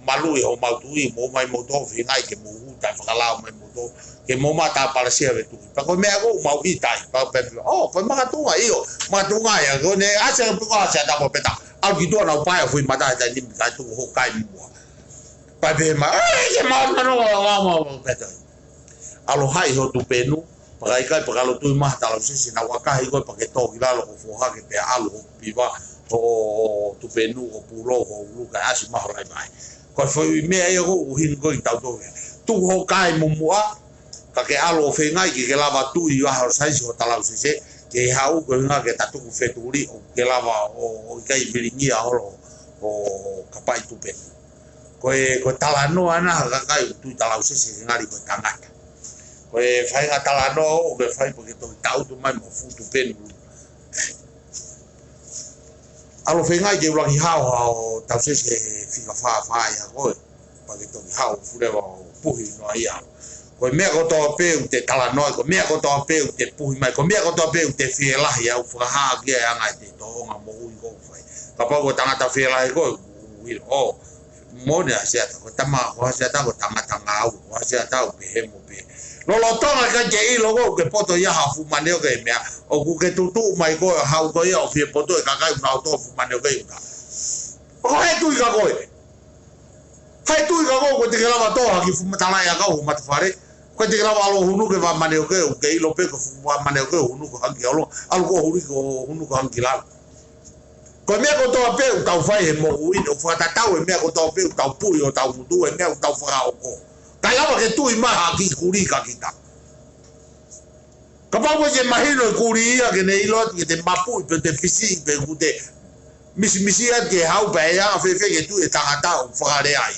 maluʻi homau tuʻi, mou ō mai moutolu feingaʻi ke mou hū taʻefakalao mai moutolu, ke mou maʻu tāpalasia ʻa e tuʻi. Pea ko e meʻa ko ē ʻoku mau ʻita ai, pea pehē, "Oh, ko e makatuʻunga, ʻio, makatuʻunga ia, ko ʻene ʻasi ʻa e puka ʻasi ʻa e tapa peta, ʻalu ki tuʻa naʻa ku pae ʻo fui mata he taimi ni kae tuku hoʻo kai muʻa." Pea pehē mai, "Eh, ke mau nano, mau, mau, mau, peta." ʻAlu ʻo haʻi ho tupenu, pea ka ʻikai, pea ka ʻalu ʻo tui mai ha talausese, naʻa ku ʻakahi koe pea ke tō ki lalo ko e foha ke pea ʻalu ho piva, ho tupenu, ho pulou, ho ʻulu, kae ʻasi mai ho laivai. Ko e foʻi meʻa ia ʻoku ʻuhinga ko ē ʻi tautolu. Tuku ho kai muʻa, ka ke ʻalu ʻo feingaʻi ke ke lava tui ʻa ho saisi ho talausese, ke haʻu ko e ʻuhinga ke ta tuku fetuli ʻo ke lava ʻo, ʻo ʻikai vilingia holo ho kapaʻi tupenu. Ko e, ko e talanoa ena ha kakai ʻoku tui talausese ke ngali ko e tangata. Ko e faʻahinga talanoa ʻoku ke fai pea ke toki taʻutu mai mo e fuʻu tupenu. ʻAlu ʻo feingaʻi ke ʻuluaki hao, hao tausese fika fā fā ia ko ē. Pea ke toki hao fuleva ʻo puhi noa ia. Ko e meʻa kotoa pē ʻoku te talanoa, ko e meʻa kotoa pē ʻoku te puhi mai, ko e meʻa kotoa pē ʻoku te fielahi, ʻoku fakahā ki ai e anga ʻete tōʻonga moʻui ʻoku fai. Kapau ko e tangata fielahi koe, ʻuhinga, ʻo, moʻoni ʻa Hasiata, ko e tama, ko Hasiata ko e tangata ngāue, ko Hasiata ʻoku pehē mo pehē. Lolotonga ʻikai ke ʻilo ʻoku ke poto ia ha fuʻu manioke he meʻa, ʻoku ke tutuʻu mai koe, haʻu koe ia ʻo fie poto e kakai ʻoku nau tō fuʻu manioke ʻi ʻuta. Ko e tui ka koe. Ko e tui ka koe, ʻoku ʻikai te ke lava tō ha kiʻi fuʻu matalaʻi ʻakau ho matafale. ʻOku ʻikai te ke lava ʻalu ʻo hunu ki he vaʻa manioke, ʻoku ke ʻilo pē ko e fuʻu vaʻa manioke ʻoku hunu ko ē hangē ki lalo. ʻAlu koe ʻo huli ko ē hunu ko ē hangē ki lalo. Ko e meʻa kotoa pē ʻoku tau fai he moʻui ni, ʻoku fakatatau e meʻa kotoa pē ʻoku tau puhi ʻi hotau ngutu, e meʻa ʻoku tau fakahoko. ʻIkai lava ke tui mai ha kiʻi kulī kia kita. Kapau ʻoku ke mahino e kulī ia ke ne ʻilo atu ke te mapuʻi pe te fisi pe ʻoku te misimisi atu ke haʻu pē ia ʻa fēfē ke tui e tangata ʻoku fakalea ai.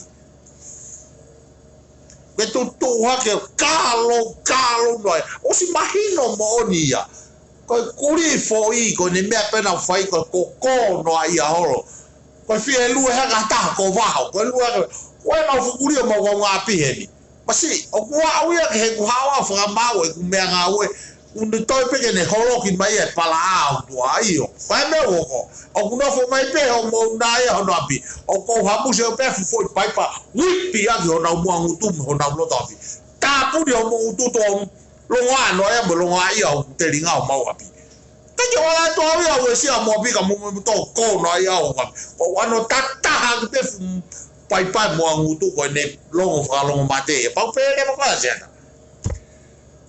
Ke tuʻu hake, kalo, kalo noa. ʻOsi mahino moʻoni ia. Ko e kulī foʻi, ko ʻene meʻa pē naʻa nau fai, ko e koko noa ia holo. Ko e fie lue hake ha taha ko vaho. Ko e lue hake, ko e mau fukulio mau kau ngāpī heni. Masiʻi, ʻoku ou ʻaʻau ia ke heʻeku haʻu ʻo fakamaau ʻeku meʻangāue. ʻOku ne toe pē ke ne holoki mai e palaʻā ʻo tuʻa io. Ko e meʻa ʻoku hoko. ʻOku nofo mai pē hoʻomou nā ia hono ʻapi. ʻOku ou hamusi ʻo pē fuʻu foʻi paipa. Uipi ʻaki honau muʻa ngutu mo honau loto ʻapi. Tāpuni hoʻomou ngutu tō longoaʻa noa ia mo longoaʻa ia hoku telinga ʻo mau ʻapi. Ka ke ola atu au ia ʻo uesia mo ʻapi ka mo mo tō koko noa ia ʻo ka. ʻO ano tataha ki te fuʻu paipa muʻa ngutu ko ʻene longo fakalongo mate. E pau pē leva ko ʻa siana.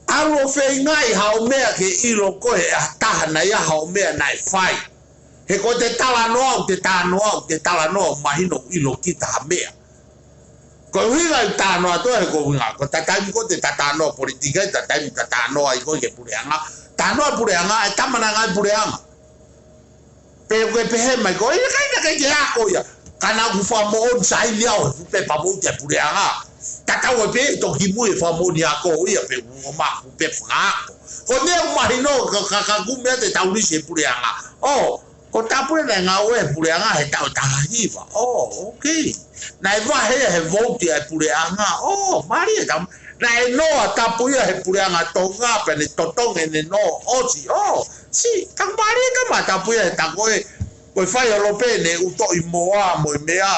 ʻAlu ʻo feingaʻi haʻo meʻa ke ʻilo ko e ʻa taha naʻe ʻi ai haʻo meʻa naʻe fai. He ko te talanoa, ʻoku te talanoa, ʻoku te talanoa, mahino ʻilo kita ha meʻa. Ko e ʻuhinga ʻi talanoa atu he ko e ʻuhinga, ko ta taimi ko te ta talanoa politiki, ta taimi ta talanoa ʻi ko ke puleʻanga, talanoa puleʻanga, e tama naʻe ngāue puleʻanga. Pe ko e pehē mai ko, ʻi kai na kai ke ako ia, ka naʻa ku fakamoʻoni saini au, he fuʻu pepa moʻoni te puleʻanga. Tatau ai pē toki mui e fakamoʻoni ako ia, pe ua maku pe fakaako. Ko e meʻa ʻoku mahino, ka, ka, ka ku meʻa te taulisi e puleʻanga. ʻO, ko Tapuia naʻe ngāue he puleʻanga he taʻu taha hiva. ʻO, okay. Naʻe vahe he vouti ʻa e puleʻanga. ʻO, mālie tam. Naʻe noa Tapuia he puleʻanga Tonga, pea ne totongi ʻene nō ʻosi. ʻO, si, tam mālie tam a Tapuia he tako e, ko e fai ʻo lope ne uto ʻi moa, mo e meʻa,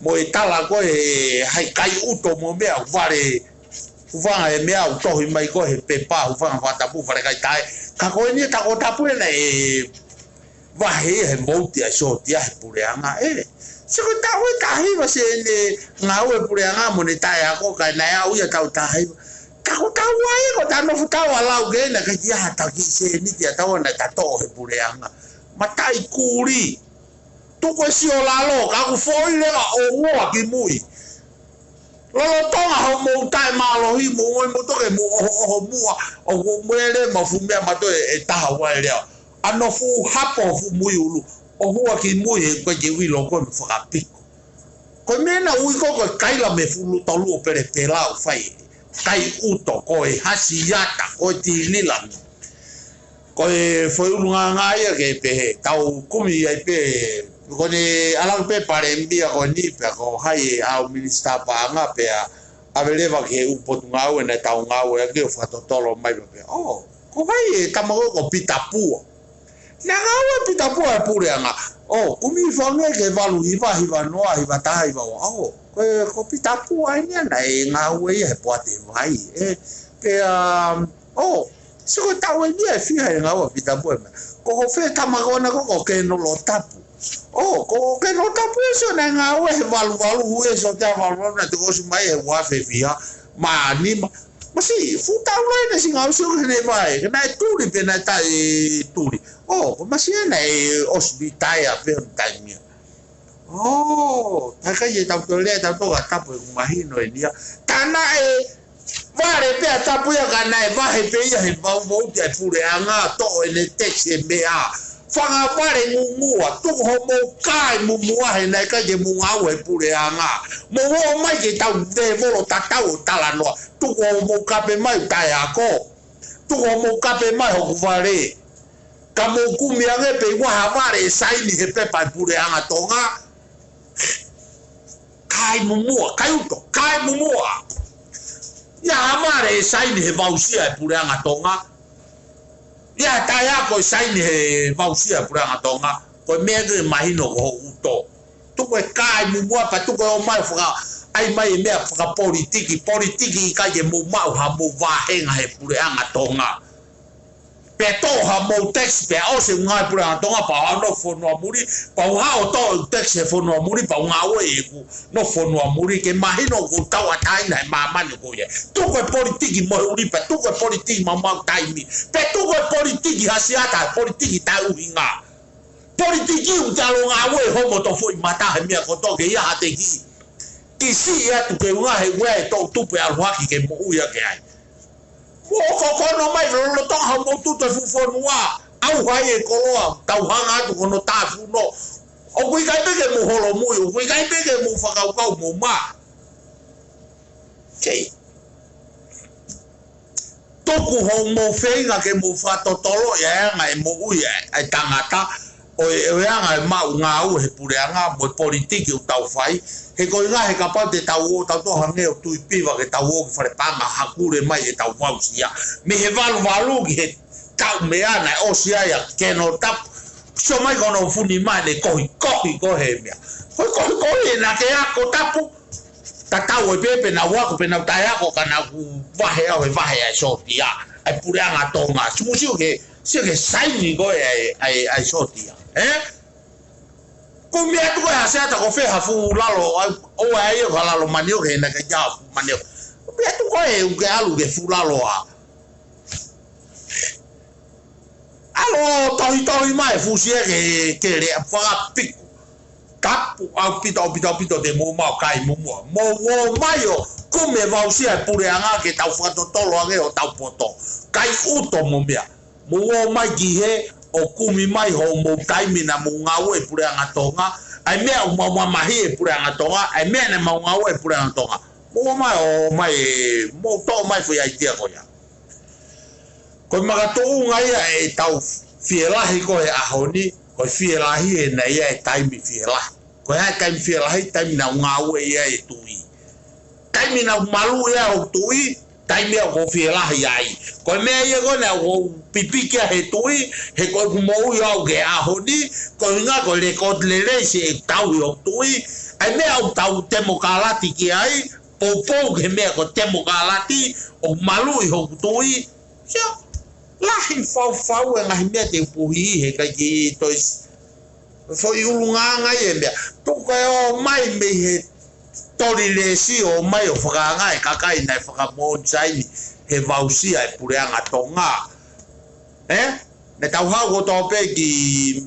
mo e tala ko e hai kai uto mo meʻa, vale, hūfanga he meʻa, utohi mai ko he pepa, hūfanga fakatapu, fale kai tae. Ka ko eni e tako Tapuia naʻe vahe he vouti ʻa e sōtia he puleʻanga ē. Se ko taʻu e taha hiva se ne ngāue puleʻanga mo ne tae ako ka naʻe au ia taʻu taha hiva. Ka ko taʻu ai ko ta nofo taʻu a lau ke na ka kia ha taki se ni kia taʻu na ta toʻo he puleʻanga. Mataʻi kuli. Tuku e sio lalo, ka ku foʻi leva ʻo ua ki mui. Lolotonga hoʻomou taʻemālohi mo ʻoi mo toke mo ʻoho ʻoho muʻa, ʻoku mele ma fuʻu meʻa mato e, e taha ua e lea. Ano fuʻu hapo fuʻu mui ulu, ʻo hua ki mui he koe ke ui loko mo fakapiko. Ko e meʻa na ui ko ko e kaila me fuʻu luta luo pele pela ʻo fai. Kai uto, ko e hasi ata, ko e tīlilami. Ko e foʻi ʻulungaanga ia ke pehē, tau kumi ai pē, ko ne ala pē palēmia ko eni pea ko hai e au minisitā paʻanga pea ʻave leva ke u potungāue naʻa tau ngāue ake ʻo fakatotolo mai pea pea. ʻO, ko hai e tama ko ko Pita Pua. Naʻe ngāue Pita Pua he puleʻanga. ʻO, kumi fange ke valu hiva hiva noa hiva taha hiva ua. ʻO, ko e, ko Pita Pua eni naʻe ngāue ia he poate vai. E, pea, ʻo, se ko taʻu eni e fiha e ngāue Pita Pua. Ko ko fē tama ko na ko ko Kenolo Tapu. ʻO, ko ko Kenolo Tapu e sio naʻe ngāue he valu valu hu e so te valu valu na te ko si mai he ua fe fiha. Ma ni ma. Masiʻi, fuʻu taʻu lai na si ngāue sio ke ne vai. Ke naʻe tuli pe naʻe taʻe tuli. ʻO, ko masiʻi naʻe ʻosi litaea pe hon taimi ia. ʻO, takai e tau tole, tau toka tapu e kumahino e nia. Tana e vale pea Tapuia ka naʻe vahe pē ia he vau vouti ʻa e puleʻanga toʻo ʻene tekisi e meʻa. Fanga vale ngungua, tuku hoʻomou kai mumua he naʻe kai ke mou ngāue he puleʻanga. Mou ō mai ke tau te volo tatau ʻo talanoa. Tuku hoʻomou kape mai tae ako. Tuku hoʻomou kape mai hoku vale. Ka mou kumi ange pē ua ha vale e saini he pepa e puleʻanga Tonga. Kai mumua, kai uto, kai mumua. ʻI ai ha vale e saini he vausia e puleʻanga Tonga. ʻI ai ha tae ako e saini he vausia e puleʻanga Tonga. Ko e meʻa ke mahino ko ho uto. Tuku e kai mumua pea tuku e ō mai faka, ʻai mai e meʻa fakapolitiki, politiki ʻikai ke mou maʻu ha mou vāhenga he puleʻanga Tonga. Pea toʻo ha mou tekisi pea ʻosi e ngaahi puleʻanga Tonga pea u nofo fonua muli, pea u haʻu ʻo toʻo e tekisi he fonua muli, pea u ngāue ʻi heʻeku nofo fonua muli, ke mahino ʻoku ou tauʻatāina he māmani ko ia. Tuku e politiki mo e ʻuli pea tuku e politiki maumau taimi. Pea tuku e politiki hasiata, politiki taʻeʻuhinga. Politiki ʻoku te ʻalu ʻo ngāue homo to foʻi mata he meʻa kotoa ke ʻi ai ha teki. Kisi atu ke unga he ue e toʻu tupu e ʻalu hake ke moʻui ake ai. Mo ʻoku kono mai lolotonga hoʻomou tutu e fuʻu fonua, ʻauha e koloa, tau hanga atu ko hono tafuno. ʻOku ʻikai pē ke mou holomui, ʻoku ʻikai pē ke mou fakakaukau mou mā. Kei. Tuku hoʻomou feinga ke mou fakatotolo ʻa e anga e moʻui ʻa e, ʻa e tangata, ʻo e, ʻo e anga e maʻu ngāue he puleʻanga mo e politiki ʻoku tau fai. He ko e ngaahi, kapau te tau ō, tau tō hangē ʻo Tuʻipiva ke tau ō ki fale paʻanga hakule mai ʻetau vausia. Mei he valuvalu ki he taʻu meʻa naʻe ʻosi ai ʻa Keno Tapu. Sio mai ko hono funi mai ne kohi, kohi ko he meʻa. Kohi, kohi, kohi, ʻe naʻa ke ako Tapu. Tatau ai pē pe naʻa ku ako pe naʻa ku taʻeako ka naʻa ku vahe au he vahe ʻa e sōtia ʻa e puleʻanga Tonga. Simusiu ke, sio ke saini ko e ʻa e, ʻa e, ʻa e sōtia. Ē? Kumi atu ko e Haʻaseata ko fē ha fuʻu lalo, ʻa, ʻo ʻai ʻo ka lalo manioke he naʻa ke ʻai fuʻu manioke. Kumi atu ko e ʻuke ʻalu ke fuʻu lalo ʻa. ʻAlu ʻo tohitohi mai fusia ke, ke lea fakapiko. Tapu ʻaupito, ʻaupito, ʻaupito te mou maʻu kai muʻomuʻa. Mou ō mai ʻo kumi e vausia e puleʻanga ke tau fakatotolo ange hotau poto. Kai ʻuto mo meʻa. Mou ō mai ki hē ʻo kumi mai hoʻomou taimi naʻa mou ngāue he puleʻanga Tonga. ʻA e meʻa ʻoku mau mamahi he puleʻanga Tonga. ʻA e meʻa naʻa mau ngāue he puleʻanga Tonga. Mou ō mai ʻo mai, mou toʻo mai foʻi ʻaitia ko ia. Ko e makatuʻunga ia ʻetau fielahi ko e ʻaho ni, ko e fielahi ʻe naʻe ʻi ai e taimi fielahi. Ko e hā e taimi fielahi? Taimi naʻa ku ngāue ai ʻi he tuʻi. Taimi naʻa ku maluʻi ai hoku tuʻi, taimi ia ʻoku ou fielahi ai. Ko e meʻa ia ko ē naʻa ku pipiki ai he tuʻi, he ko ʻeku moʻui au ki he ʻaho ni, ko e ʻuhinga ko e lekooti lelei siʻeku tauhi hoku tuʻi, ʻa e meʻa ʻoku tau temokalati ki ai, poupou ki he meʻa ko e temokalati, ʻoku maluʻi hoku tuʻi, sio, lahi faufau e ngaahi meʻa te u puhi he ʻikai ke toe s-, foʻi ʻulungaanga ia e meʻa. Tuku e ō mai mei he toli lēsi ō mai ʻo fakaanga e kakai naʻe fakamoʻoni saini he vausia e puleʻanga Tonga. Ē? Naʻa tau haʻu kotoa pē ki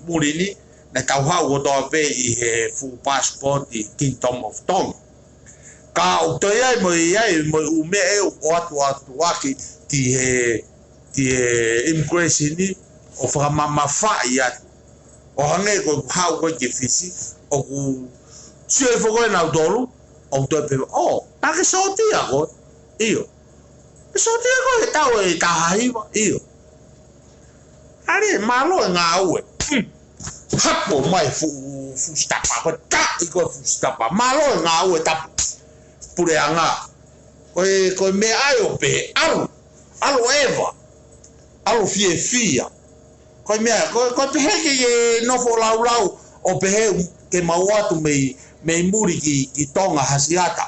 muli ni, naʻa tau haʻu kotoa pē ʻi he full passport ʻi Kingdom of Tonga. Ka ʻoku toe ʻi ai mo e, ʻi ai mo e ʻū meʻa ʻe ʻoatu atu ʻaki ki he, ki he immigration ni ʻo fakamamafaʻi atu. ʻO hangē ko e haʻu ko ē ki Fisi, ʻoku sio e foko e nau tolu, ʻoku toe pehē, ʻō, naʻa ke sōtia koe? ʻIo. Ke sōtia koe he taʻu ʻe taha hiva? ʻIo. ʻAle, mālō e ngāue. Hmm. Hapo mai fuʻu, fuʻu sitapa, ko e taʻi ko e fuʻu sitapa. Mālō e ngāue Tapu. Puleʻanga. Ko e, ko e meʻa ai ʻo pehē, ʻalu, ʻalu ʻeva, ʻalu fiefia. Ko e meʻa, ko, ko e pehē ke, ke nofo laulau, ʻo pehē ke mau ō atu mei, mei muli ki, ki Tonga Haʻaseata.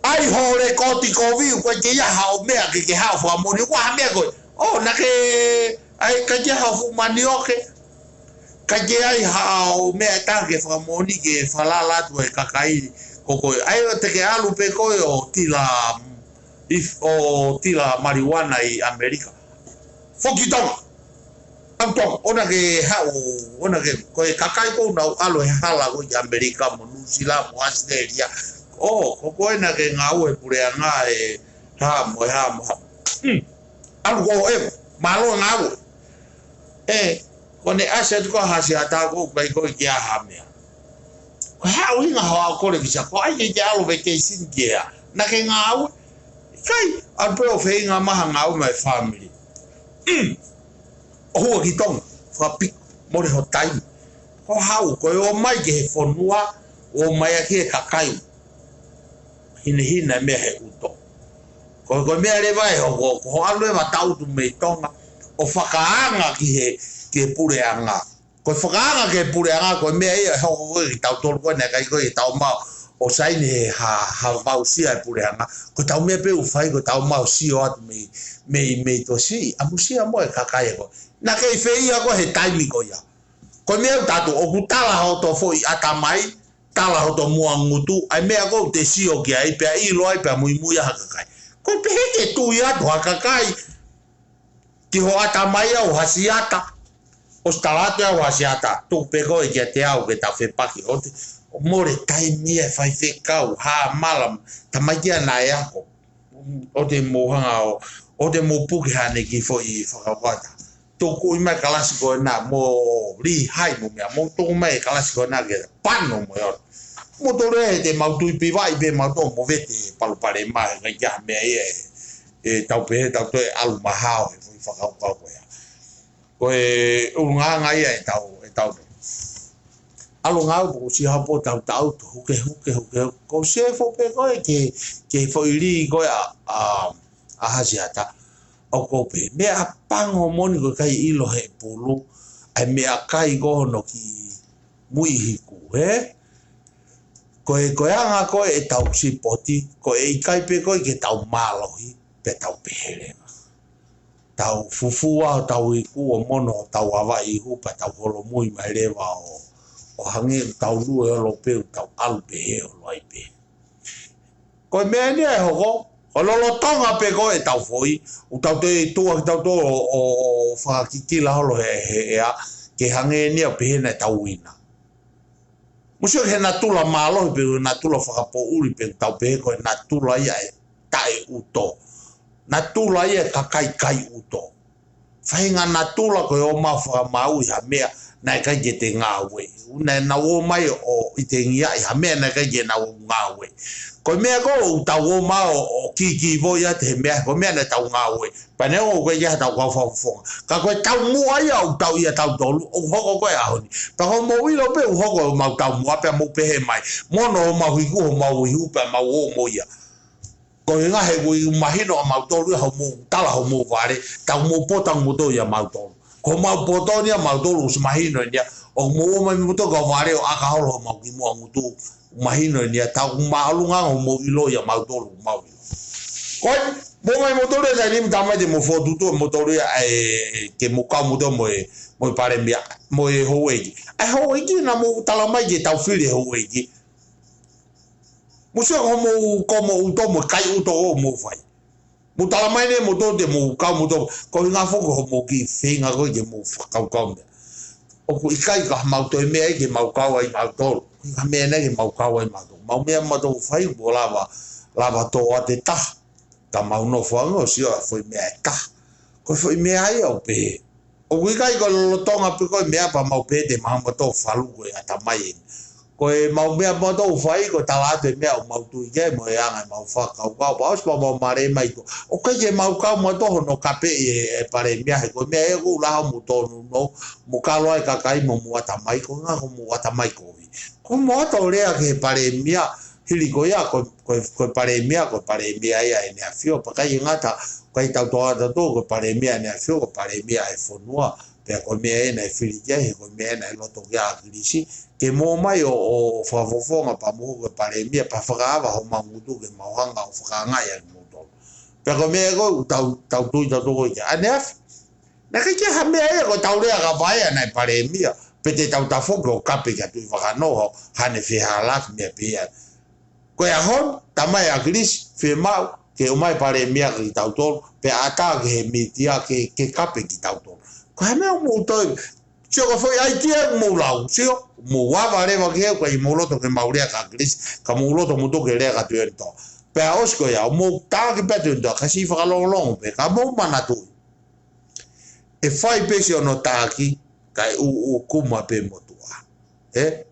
ʻAi hoʻo lekooti kovi, ʻoku ʻikai ke ʻi ai haʻo meʻa ke ke haʻu fakamoʻoni, ʻoku ʻi ai ha meʻa ko ē. ʻŌ, naʻa ke, ʻai, ʻikai ke ʻi ai haʻo fuʻu manioke. ʻIkai ke ʻi ai haʻo meʻa ʻe taha ke fakamoʻoni ke falala atu e kakai ko koe. ʻAi, ʻo te ke ʻalu pē koe ʻo tila, if, ʻo tila marijuana ʻi ʻAmelika. Foki Tonga. ʻAlu Tonga, ʻoua naʻa ke haʻu, ʻoua naʻa ke, ko e kakai ko ē naʻa nau ʻalu he hala ko ē ki ʻAmelika mo Nuʻusila mo ʻAositelēlia. ʻŌ, ko koe naʻa ke ngāue he puleʻanga he hā mo e hā mo e hā. Hmm. ʻAlu koe ʻeva, mālō e ngāue. Ē, ko ʻene ʻasi atu ko ē Haʻaseata ko ē ʻikai ko ē ke ʻi ai ha meʻa. Ko e hā e ʻuhinga hoʻo kole ki Siapo, ʻai ke ke ʻalu vacation ki hē? Naʻa ke ngāue? ʻIkai, ʻalu pē ʻo feinga mai ha ngāue mo e family. Mm. ʻO hū ki Tonga, fakapiko, mole ho taimi. Ko e hā, ko e ō mai ki he fonua, ō mai ʻaki e kakai. Hinehina e meʻa he ʻuto. Ko, ko e meʻa leva ʻe hoko, ko hoʻo ʻalu ʻeva ʻo tangutu mei Tonga, ʻo fakaanga ki he, ki he puleʻanga. Ko e fakaanga ki he puleʻanga, ko e meʻa ia ʻe hoko ko ē kiate kitautolu ko ē naʻe ʻikai ko ē ke tau maʻu ʻo saini ha, ha vausia e puleʻanga. Ko ʻetau meʻa pē ʻoku fai, ko ʻetau maʻu sio atu mei, mei, mei tuʻa siʻi, ʻamusia mo e kakai ko ē. Naʻa ke ʻi fē ia ko ē he taimi ko ia? Ko e meʻa ʻoku tala atu, ʻoku tala hoto foʻi ʻatamai, tala hoto muʻa ngutu, ʻa e meʻa ko ē ʻoku te sio ki ai, pea ʻilo ai, pea muimui ai ha kakai. Ko e pehē ke tui atu ha kakai ki ho ʻatamai ʻo Haʻaseata. ʻOsi tala atu ʻa Haʻaseata, tuku pē koe kiate au ke tau fepaki. ʻOku te, ʻoku mole taimi e faifekau, hā mala, tamaiki ʻa naʻe ako. ʻOku te mou hanga ʻo, ʻoku te mou puke haʻane kiʻi foʻi fakavata. Tuku ʻi mai kalasi ko ena mo Lihai mo meʻa, mou tuku mai kalasi ko ena ke pano mo e ʻotu. Mou tolu ē, te mau Tuʻipivaʻi pē mau tō mo vete palopalema, ʻikai ke ʻi ai ha meʻa ia ʻe ʻetau pehē, tau toe ʻalu mahao he foʻi fakakaukau ko ia. Ko e ʻulungaanga ia ʻetau, ʻetau ʻalu ngāue, ʻoku ʻosi hapo tau tau to huke, huke, huke, huke. Ko se fo pe ko e ke, ke foʻi lī ko e a, a, a hasi ata. ʻOku ou pehē, meʻapango moʻoni ko e ʻikai ʻilo he pulu, ʻa e meʻakai ko hono kiʻi muihiku, he? Ko e, ko e anga ko e ʻetau sipoti, ko e ʻikai pē ko e ke tau mālohi, pea tau pehē leva. Tau fufua hotau iku ʻo mono hotau ava ihu pea tau holomui mai leva ʻo, ʻo hangē ʻoku tau lue holo pē ʻoku tau ʻalu pehē holo ai pē. Ko e meʻa eni ia ʻe hoko, ʻo lolotonga pē ko e ʻetau foʻi, ʻoku tau toe tuʻa kitautolu ʻo, ʻo, ʻo fakakikila holo he, he ʻea, ke hangē eni ia ʻoku pehē naʻa tau ʻuina. Mou sio ki he natula mālohi pe ko e natula fakapoʻuli pe tau pehē ko e natula ia ʻe taʻeʻuto. Natula ia ʻe kakai kai ʻuto. Faʻahinga natula ko e ō mai ʻo fakamaauʻi ha meʻa naʻe ʻikai ke te ngāueʻi. Naʻa nau ō mai ʻo ʻitengiaʻi ha meʻa naʻe ʻikai ke nau ngāueʻi. Ko e meʻa ko ē ʻoku tau ō mai ʻo, ʻo kīkīvoʻi atu he meʻa, ko e meʻa naʻa tau ngāueʻi. Pea neongo ʻoku ʻikai ke ʻi ai haʻatau kau fakafofonga. Ka ko e taumuʻa ia ʻoku tau ʻia tautolu, ʻoku hoko ko e ʻaho ni. Pea ko hoʻomou ʻilo pē ʻoku hoko homau taumuʻa pea mou pehē mai. Mono homau iku, homau ihu pea mau ō mo ia. Ko e ngaahi ʻoku ʻi mahino ʻa mautolu ia hoʻomou tala homou vale, tau mou pota moutolu ia mautolu. Ko homau poto ni ʻa mautolu ʻosi mahino eni ia, ʻoku mou ō mai moutolu kau vale ʻo ʻaka holo homau kimuʻa ngutu, mahino eni ia, tau māʻolunga homou ʻilo ia mautolu, mau ʻilo. Ko e, mou ō mai moutolu ia taimi ni, tau mai te mou fokotuʻutuʻu moutolu ia, ʻe, ke mou kau moutolu mo e, mo e palēmia, mo e houʻeiki. ʻA e houʻeiki naʻa mou tala mai ke tau fili e houʻeiki. Mou sio ko hoʻomou, ko hoʻomou ʻuto mo e kai ʻuto ʻoku mou fai. Mou tala mai eni moutolu te mou kau moutolu, ko e ʻuhinga foki ko hoʻomou kiʻi feinga ko ē ke mou fakakaukau meʻa. ʻOku ʻikai ko haʻamau toe meʻa ia ke mau kau ai mautolu. ʻIkai ha meʻa ia ke mau kau ai mautolu. Mau meʻa mautolu fai kuo lava, lava tō ʻa e taha. Ka mau nofo ange ʻo sio ʻa e foʻi meʻa ʻe taha. Ko e foʻi meʻa ia ʻoku pehē. ʻOku ʻikai ko e lolotonga pē ko e meʻa pea mau pehē te mau mautolu falu ko e ʻatamai eni. Ko e mau meʻa mautolu fai ko e tala atu e meʻa ʻoku mau tui ki ai mo e anga ʻemau fakakaukau. Pea ʻosi pea mau mālōlō mai ko. ʻOku ʻikai ke mau kau mautolu hono kapeʻi e, e palēmia he ko e meʻa ʻoku lahi mo tonu no. Mo kalo ai kakai mo mo ʻatamai ko ngā ko mo ʻatamai kovi. Ko mo ʻato lea ki he palēmia, hili ko ia, ko, ko, ko e palēmia, ko e palēmia ia ʻEne ʻAfio, pea ʻikai ngata, ʻikai tau toa tato, ko e palēmia ʻEne ʻAfio, ko e palēmia e fonua, pea ko e meʻa ʻena ʻe fili ki ai, he ko e meʻa ʻena ʻe loto ki ai ʻa ʻAkilisi, ke mou ō mai ʻo, ʻo fakafofonga pea mou ko e palēmia, pea fakaava homau ngutu ke mau hanga ʻo fakaangaʻi ʻa moutolu. Pea ko e meʻa ko ē, tau, tau tui tato ko ia, ʻEne ʻAfio, naʻe ʻikai ke ha meʻa ia ko e tau lea ka vaea naʻe palēmia, pe te tau tafoki ʻo kape kia Tuʻivakanō, haʻane fehālaaki meʻa pē ia. Ko e ʻaho ni, tamai ʻAkilisi, fiemaʻu, ke ō mai palēmia kia tautolu, pea ʻatā ki he mītia ke, ke kape kia tautolu. Ko e hā e meʻa ʻoku mou toe, sio ko e foʻi ʻaitia ʻoku mou lau, sio, mou ava leva ki he, ʻikai mou loto ke mau lea kia ʻAkilisi, ka mou loto moutolu ke lea kia Tuʻiʻonetoa. Pea ʻosi ko ia, ʻoku mou taki pē Tuʻiʻonetoa, ka siʻi fakalongolongo pē, ka mou manatuʻi. ʻE fai pē siʻono taki, kae ʻuʻu kuma pē motuʻa. ʻE?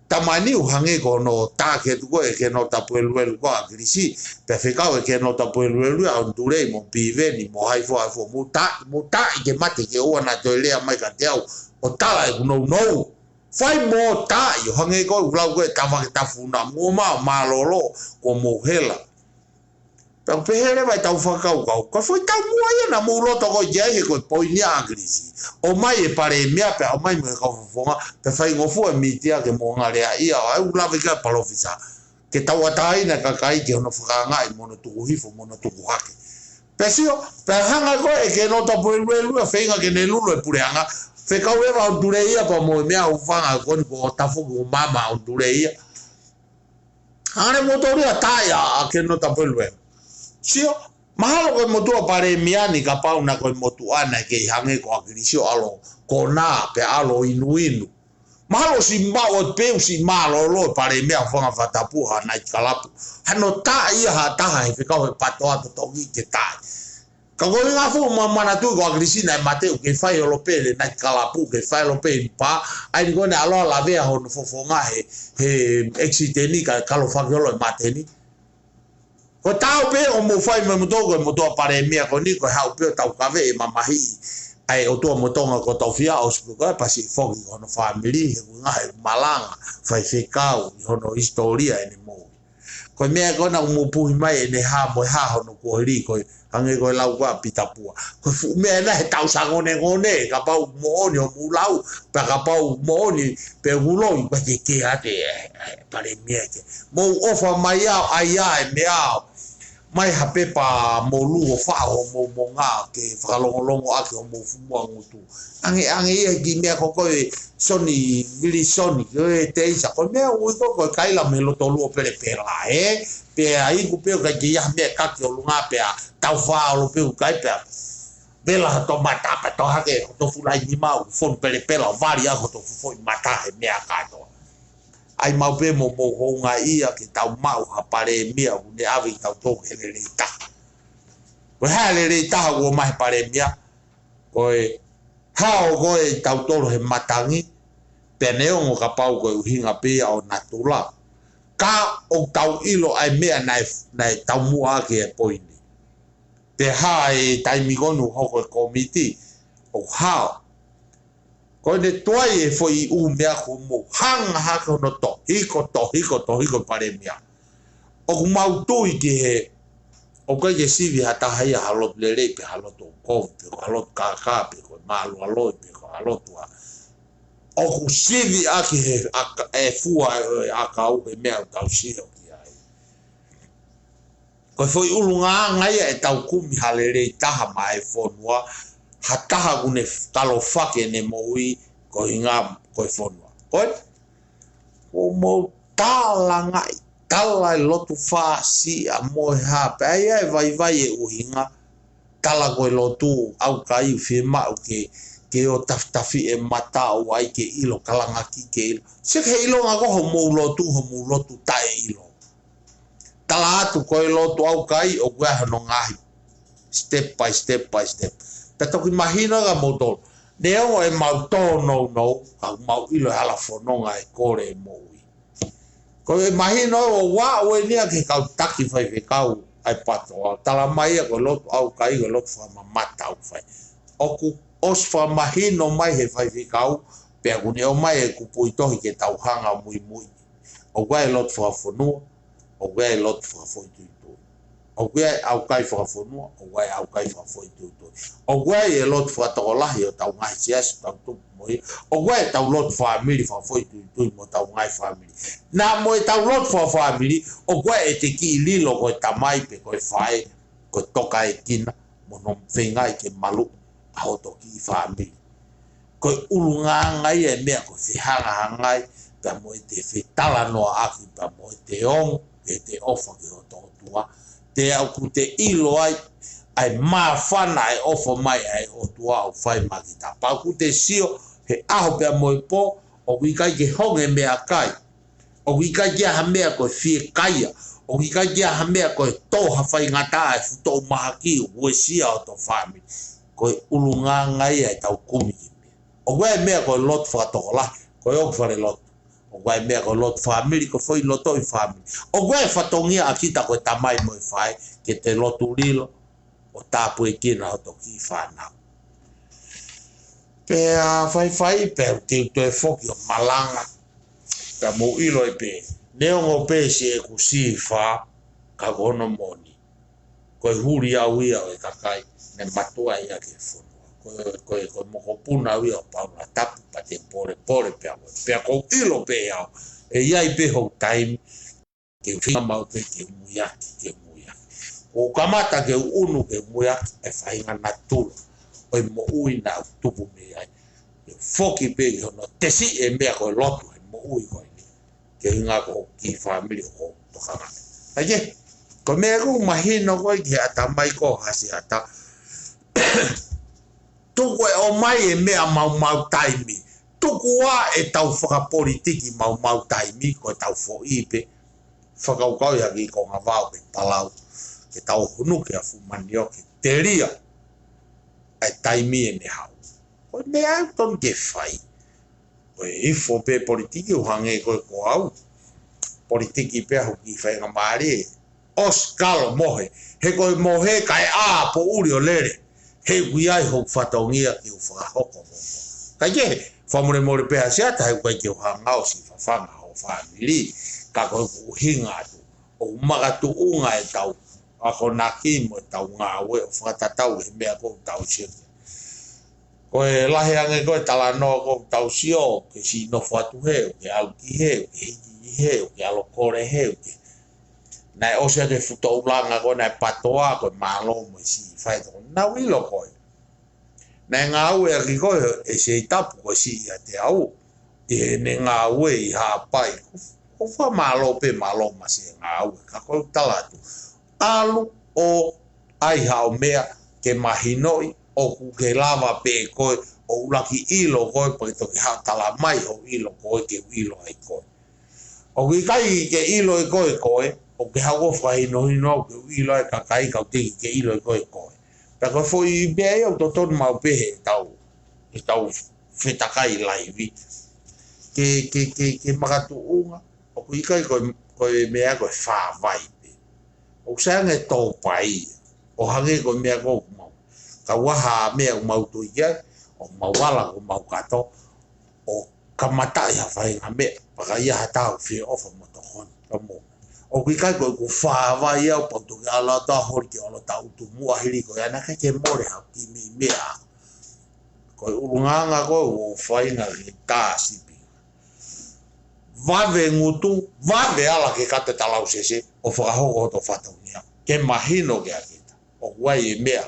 Tamani ʻoku hangē ko hono taki atu ko ē ʻEkenotapueluelu ko ē ʻa ʻAkilisi, pea fekau ʻEkenotapueluelu ia ʻa Onitulei mo Piveni mo Haifo, Haifo, mou taʻi, mou taʻi ke mate ke ʻoua naʻa toe lea mai kiate au, ʻo tala ʻeku nounou. Fai mo taʻi, ʻo hangē ko ē ʻoku lau ko ē Tavake Tafuna, mou ō mai ʻo mālōlō, kuo mou hela. Pea ʻoku pehē leva ʻetau fakakaukau. Ko e foʻi taumuʻa ia naʻa mou loto ko ē ki ai he ko e poini ʻa ʻAkilisi. ʻOmai e palēmia pea ʻomai mo e kau fakafofonga, pea faingofua e mītia ke mou hanga lea ia, ʻo ʻai ʻoku lave ki ai palōfesa. Ke tauʻatāina e kakai ki hono fakaangaʻi mo hono tuku hifo mo hono tuku hake. Pea sio, pea hanga ko ē ʻEkenotapueluelu ia ʻo feinga ke ne lulu e puleʻanga. Fekau leva ʻa Onitulei ia pea mo e meʻa ʻoku fanga ko eni kuo tafoki ʻo maama ʻa Onitulei ia. Hangē moutolu ia taʻi ʻa, ʻa ʻEkenotapueluelu. Sio, mahalo ko e motuʻa palēmia ni kapau naʻe ko e motuʻa naʻe kei hangē ko ʻAkilisi ʻo ʻalu ʻo konā pea ʻalu ʻo inuinu. Mahalo siʻi maʻu ʻo pē ʻoku siʻi mālōlō e palēmia ʻo fanga fakatapu ha naitikalapu. Hano taʻi ia ha taha he fekau he patoa totongi ke taʻi. Ka ko e ngaahi fuʻu ma-, manatuʻi ko ʻAkilisi naʻe mate ʻoku kei fai holo pē e naitikalapu, kei fai holo pē ʻi pā, ʻa eni ko ē naʻe ʻalu ʻo lavea hono fofonga he, he ʻekisiteni ka kalofaki holo e mate ni. Ko e tau pē ʻoku mou fai mai moutolu ko e motuʻa palēmia ko eni, ko e haʻu pē ʻo taukaveʻi e mamahiʻi ʻa e ʻOtua mo Tonga kotoa, ʻosi pē ko e pasi foki ki hono fāmili, he ʻuhinga he malanga faifekau ʻi hono hisitōlia ʻene moʻui. Ko e meʻa ko ena ʻoku mou puhi mai ʻene hā mo e hā hono kuohili, ko e hangē ko e lau ko ē ʻa Pita Pua. Ko e fuʻu meʻa ena he tau sangonengone, kapau moʻoni hoʻomou lau, pea kapau moʻoni pe ʻoku loi, pea ke ke ate, e, e, palēmia ke. Mou ʻofa mai au, ʻai ā e meʻa au. Mai ha pepa molu ʻo faʻo hoʻomou monga ke fakalongolongo ʻaki hoʻomou fumua ngutu. Ange, ange ia ki he meʻa ko ē ko e Soni, Vilisoni, ko e Teisa, ko e meʻa ui ko ē, ko e kaila mei loto luo pelepela, ē? Pea iku pē ʻoku ʻikai ke ʻi ai ha meʻa kaki ʻolunga pea tau faʻo pē ʻoku ʻikai pea. Vela ha tomata pea tō hake hoto fuʻu laʻi nima ʻoku fonu pelepela, vali ʻa hoto fuʻu foʻi mata he meʻa kātoa. ʻAi maʻu pē mo mou houngaʻia ke tau maʻu ha palēmia ʻoku ne ʻave kitautolu he lelei taha. Ko e hā e lelei taha ʻoku ʻomai he palēmia? Ko e hao ko ē ʻa tautolu he matangi, pea neongo kapau ko e ʻuhinga pē ia ʻo natula. Ka ʻoku tau ʻilo ʻa e meʻa naʻe, naʻe taumuʻa ki he poini. Pea hā e taimi ko eni ʻoku hoko e kōmiti, ʻoku hao. Ko ʻene tuai e foʻi ʻū meʻa ko ē mou hanga hake hono tohiko, tohiko, tohiko palēmia. ʻOku mau tui ki he, ʻoku ʻikai ke sivi ha taha ia ha lotu lelei pe ha lotu kovi, pe ko ha lotu kākā, pe ko e mālualoi, pe ko ha lotu ʻa. ʻOku sivi ʻaki he ʻaka-, e fua e, e ʻakau he meʻa ʻoku tau sio ki ai. Ko e foʻi ʻulungaanga ia ʻetau kumi ha lelei taha maʻa e fonua, ha taha ʻoku ne talofaki ʻene moʻui ko e ʻuhinga ko e fonua. Ko e, ʻoku mou talangaʻi, tala e lotu fāsiʻa mo e hā, pea ʻai ʻa e vaivai e ʻuhinga, tala ko e lotu ʻaukai ʻoku fiemaʻu ke, ke ʻo tafitafi e mata ʻo ʻai ke ʻilo, kalangaki ke ʻilo. Sio ki he ʻilonga ko ē hoʻomou lotu, hoʻomou lotu taʻeʻilo. Tala atu ko e lotu ʻaukai ʻoku ʻi ai hono ngaahi step by step by step. Pea toki mahino kia moutolu. Neongo ʻemau tōnounou, ka ʻoku mau ʻilo e hala fononga e kole e moʻui. Ko e mahino ʻoku ʻaʻu eni ia ki he kau taki faifekau ʻa e pato. Tala mai ia ko e lotu ʻaukai, ko e lotu fakamamata ʻoku fai. ʻOku ʻosi fakamahino mai he faifekau, pea ʻoku ne ʻomai e kupuʻi tohi ke tau hanga muimui. ʻOku ʻi ai e lotu fakafonua, ʻoku ʻi ai e lotu fakafoʻituitui. ʻOku ʻi ai e ʻaukai fakafonua, ʻoku ʻi ai e ʻaukai fakafoʻituitui. ʻOku ʻi ai e lotu fakatokolahi ʻo ʻetau ngaahi siasi ʻoku tau tupu mo ia. ʻOku ʻi ai ʻetau lotu fāmili fakafoʻituitui mo ʻetau ngaahi fāmili. Naʻa mo ʻetau lotu fakafāmili, ʻoku ʻi ai ʻete kiʻi lilo ko e tamai pe ko e faʻē, ko e tokaʻekina, mo hono feingaʻi ke maluʻi ʻa hoto kiʻi fāmili. Ko e ʻulungaanga ia e meʻa ko e fehangahangai, pea mo ʻete fetalanoaʻaki, pea mo ʻete ongo, ʻete ʻofa ki hoto ʻOtua. Te ʻoku te ʻilo ai, ʻa e māfana ʻa e ʻofa mai ʻa e ʻOtua ʻoku fai maʻa kita. Pea ʻoku te sio, he ʻaho pea mo e pō, ʻoku ʻikai ke honge meʻakai. ʻOku ʻikai ke ʻi ai ha meʻa ko e fiekaia. ʻOku ʻikai ke ʻi ai ha meʻa ko e tō ha faingataʻa e fuʻu toʻu mahaki ʻoku uesia hoto fāmili. Ko e ʻulungaanga ia ʻetau kumi ki he meʻa. ʻOku ʻi ai e meʻa ko e lotu fakatokolahi, ko e ʻoku fale lotu. ʻOku ʻi ai e meʻa ko e lotu fāmili, ko e foʻi lotoʻi fāmili. ʻOku ʻi ai e fatongia ʻa kita ko e tamai mo e faʻē, ke te lotu lilo, ʻo tāpuekina hoto kiʻi fānau. Pea faifai, pea te u toe foki ʻo malanga. Pea mou ʻilo ʻe pē. Neongo pē siʻeku sifa, ka ko hono moʻoni. Ko e huli au ia ʻo e kakai, ne matuʻa ia ki he fonua. Ko e, ko e, ko e mokopuna au ia ʻo Paula Tapu, pea te u polepole pē au. Pea ʻoku ou ʻilo pē au. ʻE ʻi ai pē hoku taimi, ke u feinga maʻu pē ke u muiaki, ke u muiaki. ʻOku kamata ke u ʻunu ke u muiaki, e faʻahinga natula ʻo e moʻui naʻa ku tupu mei ai. Ke u foki pē ki hono tesi e meʻa ko e lotu he moʻui ko eni. Ke hinga ko hoku kiʻi fāmili ʻoku ou tokanga. ʻAi ke, ko e meʻa ʻoku mahino ko ē ki he ʻatamai ko Hasiata. Tuku e ʻomai e meʻa maumau taimi. Tuku ā ʻetau fakapolitiki maumau taimi, ko ʻetau foʻi pē. Fakakaukau ia ki he konga vao pe palau. Ke tau hunu ki he fuʻu manioke. Telia. ʻA e taimi ʻene haʻu. Ko e meʻa ʻoku tonu ke fai. Ko e ifo pē politiki ʻoku hangē ko e ko au. Politiki pē au ki he faingamālie. ʻosi kalo mohe. He ko e mohe kae ʻā poʻuli ʻo lele. He ʻoku ʻi ai hoku fatongia ke u fakahoko mo. Kae kehe, fakamolemole pē ʻa Siata, he ʻoku ʻikai ke u hanga ʻo siʻi fafanga ho fāmili. Ka ko e ʻuhinga atu ʻoku makatuʻunga ʻetau akonaki mo ʻetau ngāue ʻo fakatatau he meʻa ʻoku tau sio ki ai. Ko e lahi ange ko e talanoa ʻoku tau sio, ke siʻi nofo atu he, ke ʻalu ki he, ke hiki ki he, ke ʻalu ʻo kole he, ke naʻe ʻosi ake futoʻulanga ko ē naʻe patoa ko e mālō mo e siʻi faitoko. Naʻa ku ʻilo ko ē naʻe ngāueʻaki ko ē ʻe Seitapu ko e siʻi ʻiate au. ʻI heʻene ngāue ʻi Haʻapai. Ko, ko fakamālō pē mālō ma siʻi ngāue. Ka ko e tala atu, ʻalu ʻo ʻai haʻo meʻa ke mahinoʻi ʻoku ke lava pē koe ʻo ʻuluaki ʻilo koe, pea ke toki haʻu ʻo tala mai hoʻo ʻilo koe ke u ʻilo ai koe. ʻOku ʻikai ke ʻilo ʻe koe koe, ʻoku ke haʻu ʻo fakahinohino au ke u ʻilo ai e kakai, ka ʻoku teʻeki ke ʻilo ʻe koe koe. Pea ko e foʻi meʻa ia ʻoku totonu maʻu pē heʻetau, heʻetau fetakai laivi. Ke, ke, ke, ke makatuʻunga, ʻoku ʻikai ko e, ko e meʻa ko e fāvai pē. ʻOku sai ange tōpai, ʻo hangē ko e meʻa ko ē ʻoku mau. Ka ʻoku ʻi ai ha meʻa ʻoku mau tui ki ai, ʻoku mau ala ʻoku mau kato, ʻo kamataʻi ha faʻahinga meʻa, pea ka ʻi ai ha taha ʻoku fie ʻofa mo tokoni, ka mo. ʻOku ʻikai ko ʻeku fāvai au pea u toki ala atu ʻo holi ke ʻalu ʻo taʻutu muʻa hili ko ia naʻe ʻikai ke mole haʻaku kiʻi meʻa. Ko e ʻulungaanga ko ē ʻoku ou fai ʻa e tā sipi. Vave ngutu, vave ala ke kata talausese, ʻo fakahoko hoto fatongia. Ke mahino kiate kita ʻoku ʻi ai e meʻa,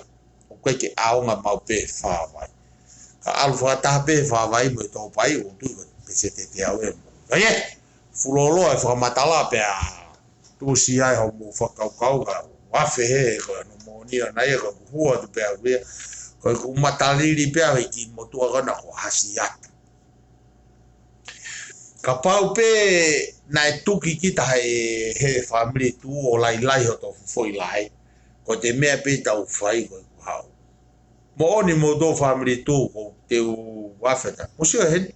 ʻoku ʻikai ke ʻaonga maʻu pē fāvai. Ka ʻalu fakataha pē fāvai mo e tōpai, ʻoku ou tui ko e pēseti ʻe teau ē mo. Ka ʻi ai, fuoloa e fakamatala pea tuʻusi ai hoʻomou fakakaukau ka ʻoku afe he ko e no moʻoni ʻana ia ka ʻoku hua atu pē au ia. Ko ʻeku matalili pē au he kiʻi motuʻa ko ena ko Hasiata. Kapau pē naʻe tuki kita he, he fāmili tuʻu ʻo lailai hoto foʻi lae. Ko e meʻa pē tau fai ko ʻeku haʻu. Moʻoni mo hoto fāmili tuʻu ko te u afe atu. Mo sio heni.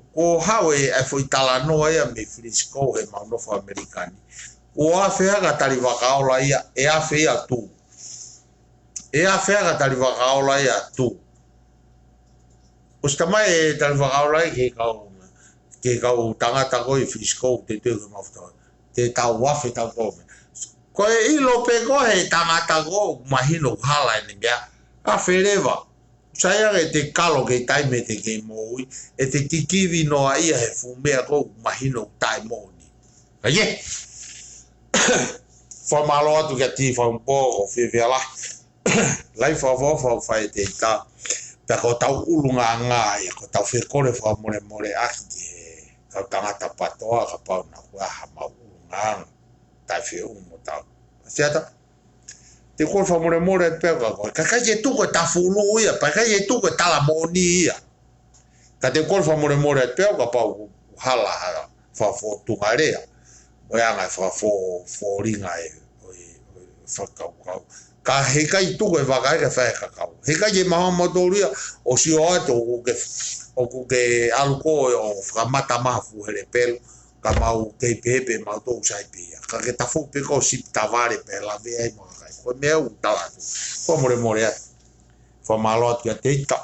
Ko haʻu e, e foʻi talanoa ia mei Frisco he mau nofo ʻAmelika ni. Ko afe aka tali vakaola ia, ʻe afe ia tuʻu. ʻE afe aka tali vakaola ia tuʻu. ʻOsi tamai e tali vakaola ia ke kau, ke kau tangata ko ē ʻi Frisco, te te ke mafuta. Te tau afe tau tome. Ko e ʻilo pē ko ē he tangata ko ē, mahino hala ʻene meʻa. Afe leva. Sai ange ʻete kalo kei taimi ʻete kei moʻui, ʻete kikivi noa ia he fuʻu meʻa ko ē, mahino taʻemoʻoni. Ka ʻi ai. Fakamālō atu kia Tifaupo, ko fiefia lahi. Lahi fakaʻofoʻofa ʻoku fai ʻe Teita. Pea ko ʻetau ʻulungaanga ia, ko ʻetau fekole fakamolemoleʻaki ki he kau tangata patoa, kapau naʻa ʻoku ʻi ai ha mau ʻulungaanga. Taʻefeʻunga mo tau. Siata. Te u kole fakamolemole atu pē au kia koe. Ka ʻikai ke tuku e tafulu ia, pea ʻikai ke tuku e tala moʻoni ia. Ka te u kole fakamolemole atu pē au kapau ʻoku hala ha fakafōtunga lea. Mo e anga e fakafō, fōlinga e, ʻo e, ʻo e fakakaukau. Ka heʻikai tuku e vaka ia ke fai e kakau. Heʻikai ke maha mo tolu ia, ʻo sio atu ʻoku ke, ʻoku ke ʻalu koe ʻo fakamata maha fuʻu hele pelu. Ka mau kei pehē pē mau tō sai pē ia. Ka ke tafu pē ko sipi tavale pē lave ai mo e kakai. Ko e meʻa ʻoku tala atu. Fakamolemole atu. Fakamālō atu kia Teita.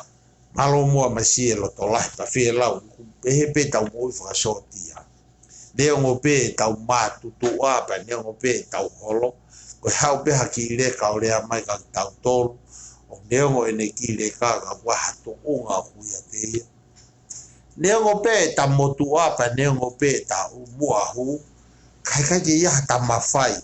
Mālō muʻa mai siʻi loto lahi pea fie lau. Pehē pē tau moʻui fakasōtia. Neongo pē tau mātuʻa pea neongo pē tau holo. Ko e haʻu pē ha kiʻi leka ʻo lea mai kia kitautolu. ʻO neongo ʻene kiʻi leka ka ʻoku ʻi ai ha tuʻunga ʻoku ʻiate ia. Neongo pē ʻeta motuʻa pea neongo pē ʻeta ʻū muʻa hū, ka heʻikai ke ʻi ai hata mafai.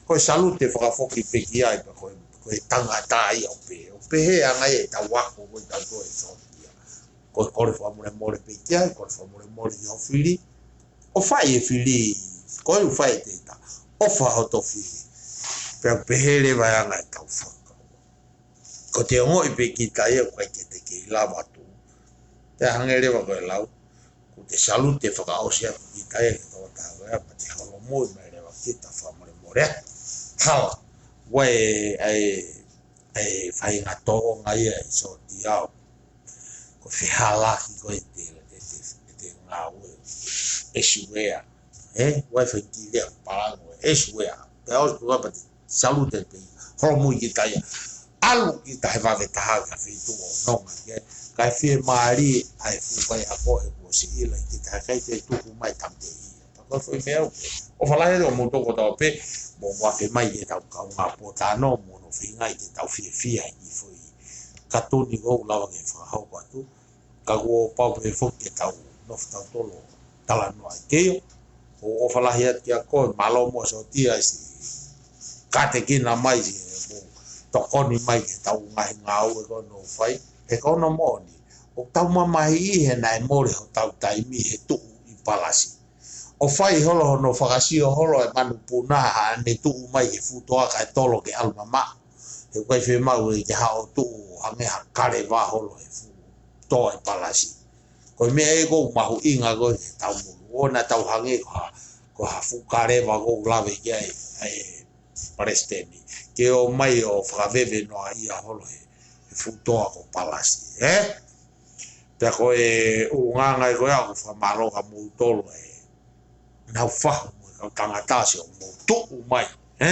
Ko e salute fakafoki pē ki ai pea ko e, ko e tangata ia ʻoku pehē, ʻoku pehē ʻa e ngaahi ʻetau ako ko ʻetau toe sōtia. Ko e kole fakamolemole pē ki ai, kole fakamolemole ki ho fili. ʻO fai e fili, ko e ʻū fai ʻe Teita. ʻOfa hoto fili. Pea ʻoku pehē leva ʻa e ngaahi ʻetau fakakaukau. Ko te ongoʻi pē kita ia ʻoku ʻikai ke te kei lava atu. Pea hangē leva ko e lau. Ko te salute fakaʻosi atu kita ia ke tō taha ko ia, pea te holomui mai leva kita fakamolemole. Hala. Ua e, e, e faʻahinga tōʻonga ia ʻi sōtia. Ko e fehālaaki ko ē ʻete, ʻete, ʻete ngāue. ʻE siuea. ʻE, ʻoku ʻi ai e foʻi kiʻi lea palango, ʻe suea. Pea ʻosi ko ia pea te salute pē. Holomui kita ia. ʻAlu kita he vave taha ki ha feituʻu ʻo nonga ki ai. Kae fiemālie ʻa e fuʻu faiako he kuo ʻosi ʻilo ʻe kita he ʻikai ke tuku mai tamateʻi ia. Pea ko e foʻi meʻa ʻoku ʻofa lahi atu kiate kimoutolu kotoa pē, mou afe mai ki heʻetau kaungā pōtalanoa, mou nofo feinga ke tau fiefia he kiʻi foʻi katuni ʻoku lava ke fakahoko atu. Ka kuo pau pē foki ke tau nofo tautolu ʻo talanoa ai. Kei ʻoku ou ʻofa lahi atu kiate koe, mālō muʻa Siotia siʻi kātekina mai, siʻi mou tokoni mai ki heʻetau ngaahi ngāue ko eni ʻoku fai. He ko hono moʻoni, ʻoku tau mamahiʻi he naʻe mole hotau taimi he tuʻu ʻi Palasi. ʻO fai holo hono fakasio holo e manupuna haʻane tuʻu mai ki he fuʻu toa kae tolo ke ʻalu mamaʻo. He ʻoku ʻikai fiemaʻu ke ke haʻu ʻo tuʻu ʻo hangē ha kaleva holo he fuʻu toa ʻi Palasi. Ko e meʻa ia ʻoku mahuʻinga ko ē ke tau mulu. ʻOua naʻa tau hangē ko ha, ko ha fuʻu kaleva ʻoku lave ki ai ʻa e palesiteni. Ke ō mai ʻo fakaveve noaʻia holo he, he fuʻu toa ko Palasi, ē? Pea ko e ʻulungaanga ia ko ia ʻoku ou fakamālō kiate kimoutolu ʻenau fahu mo e kau tangata siʻo mou tuʻu mai, ē?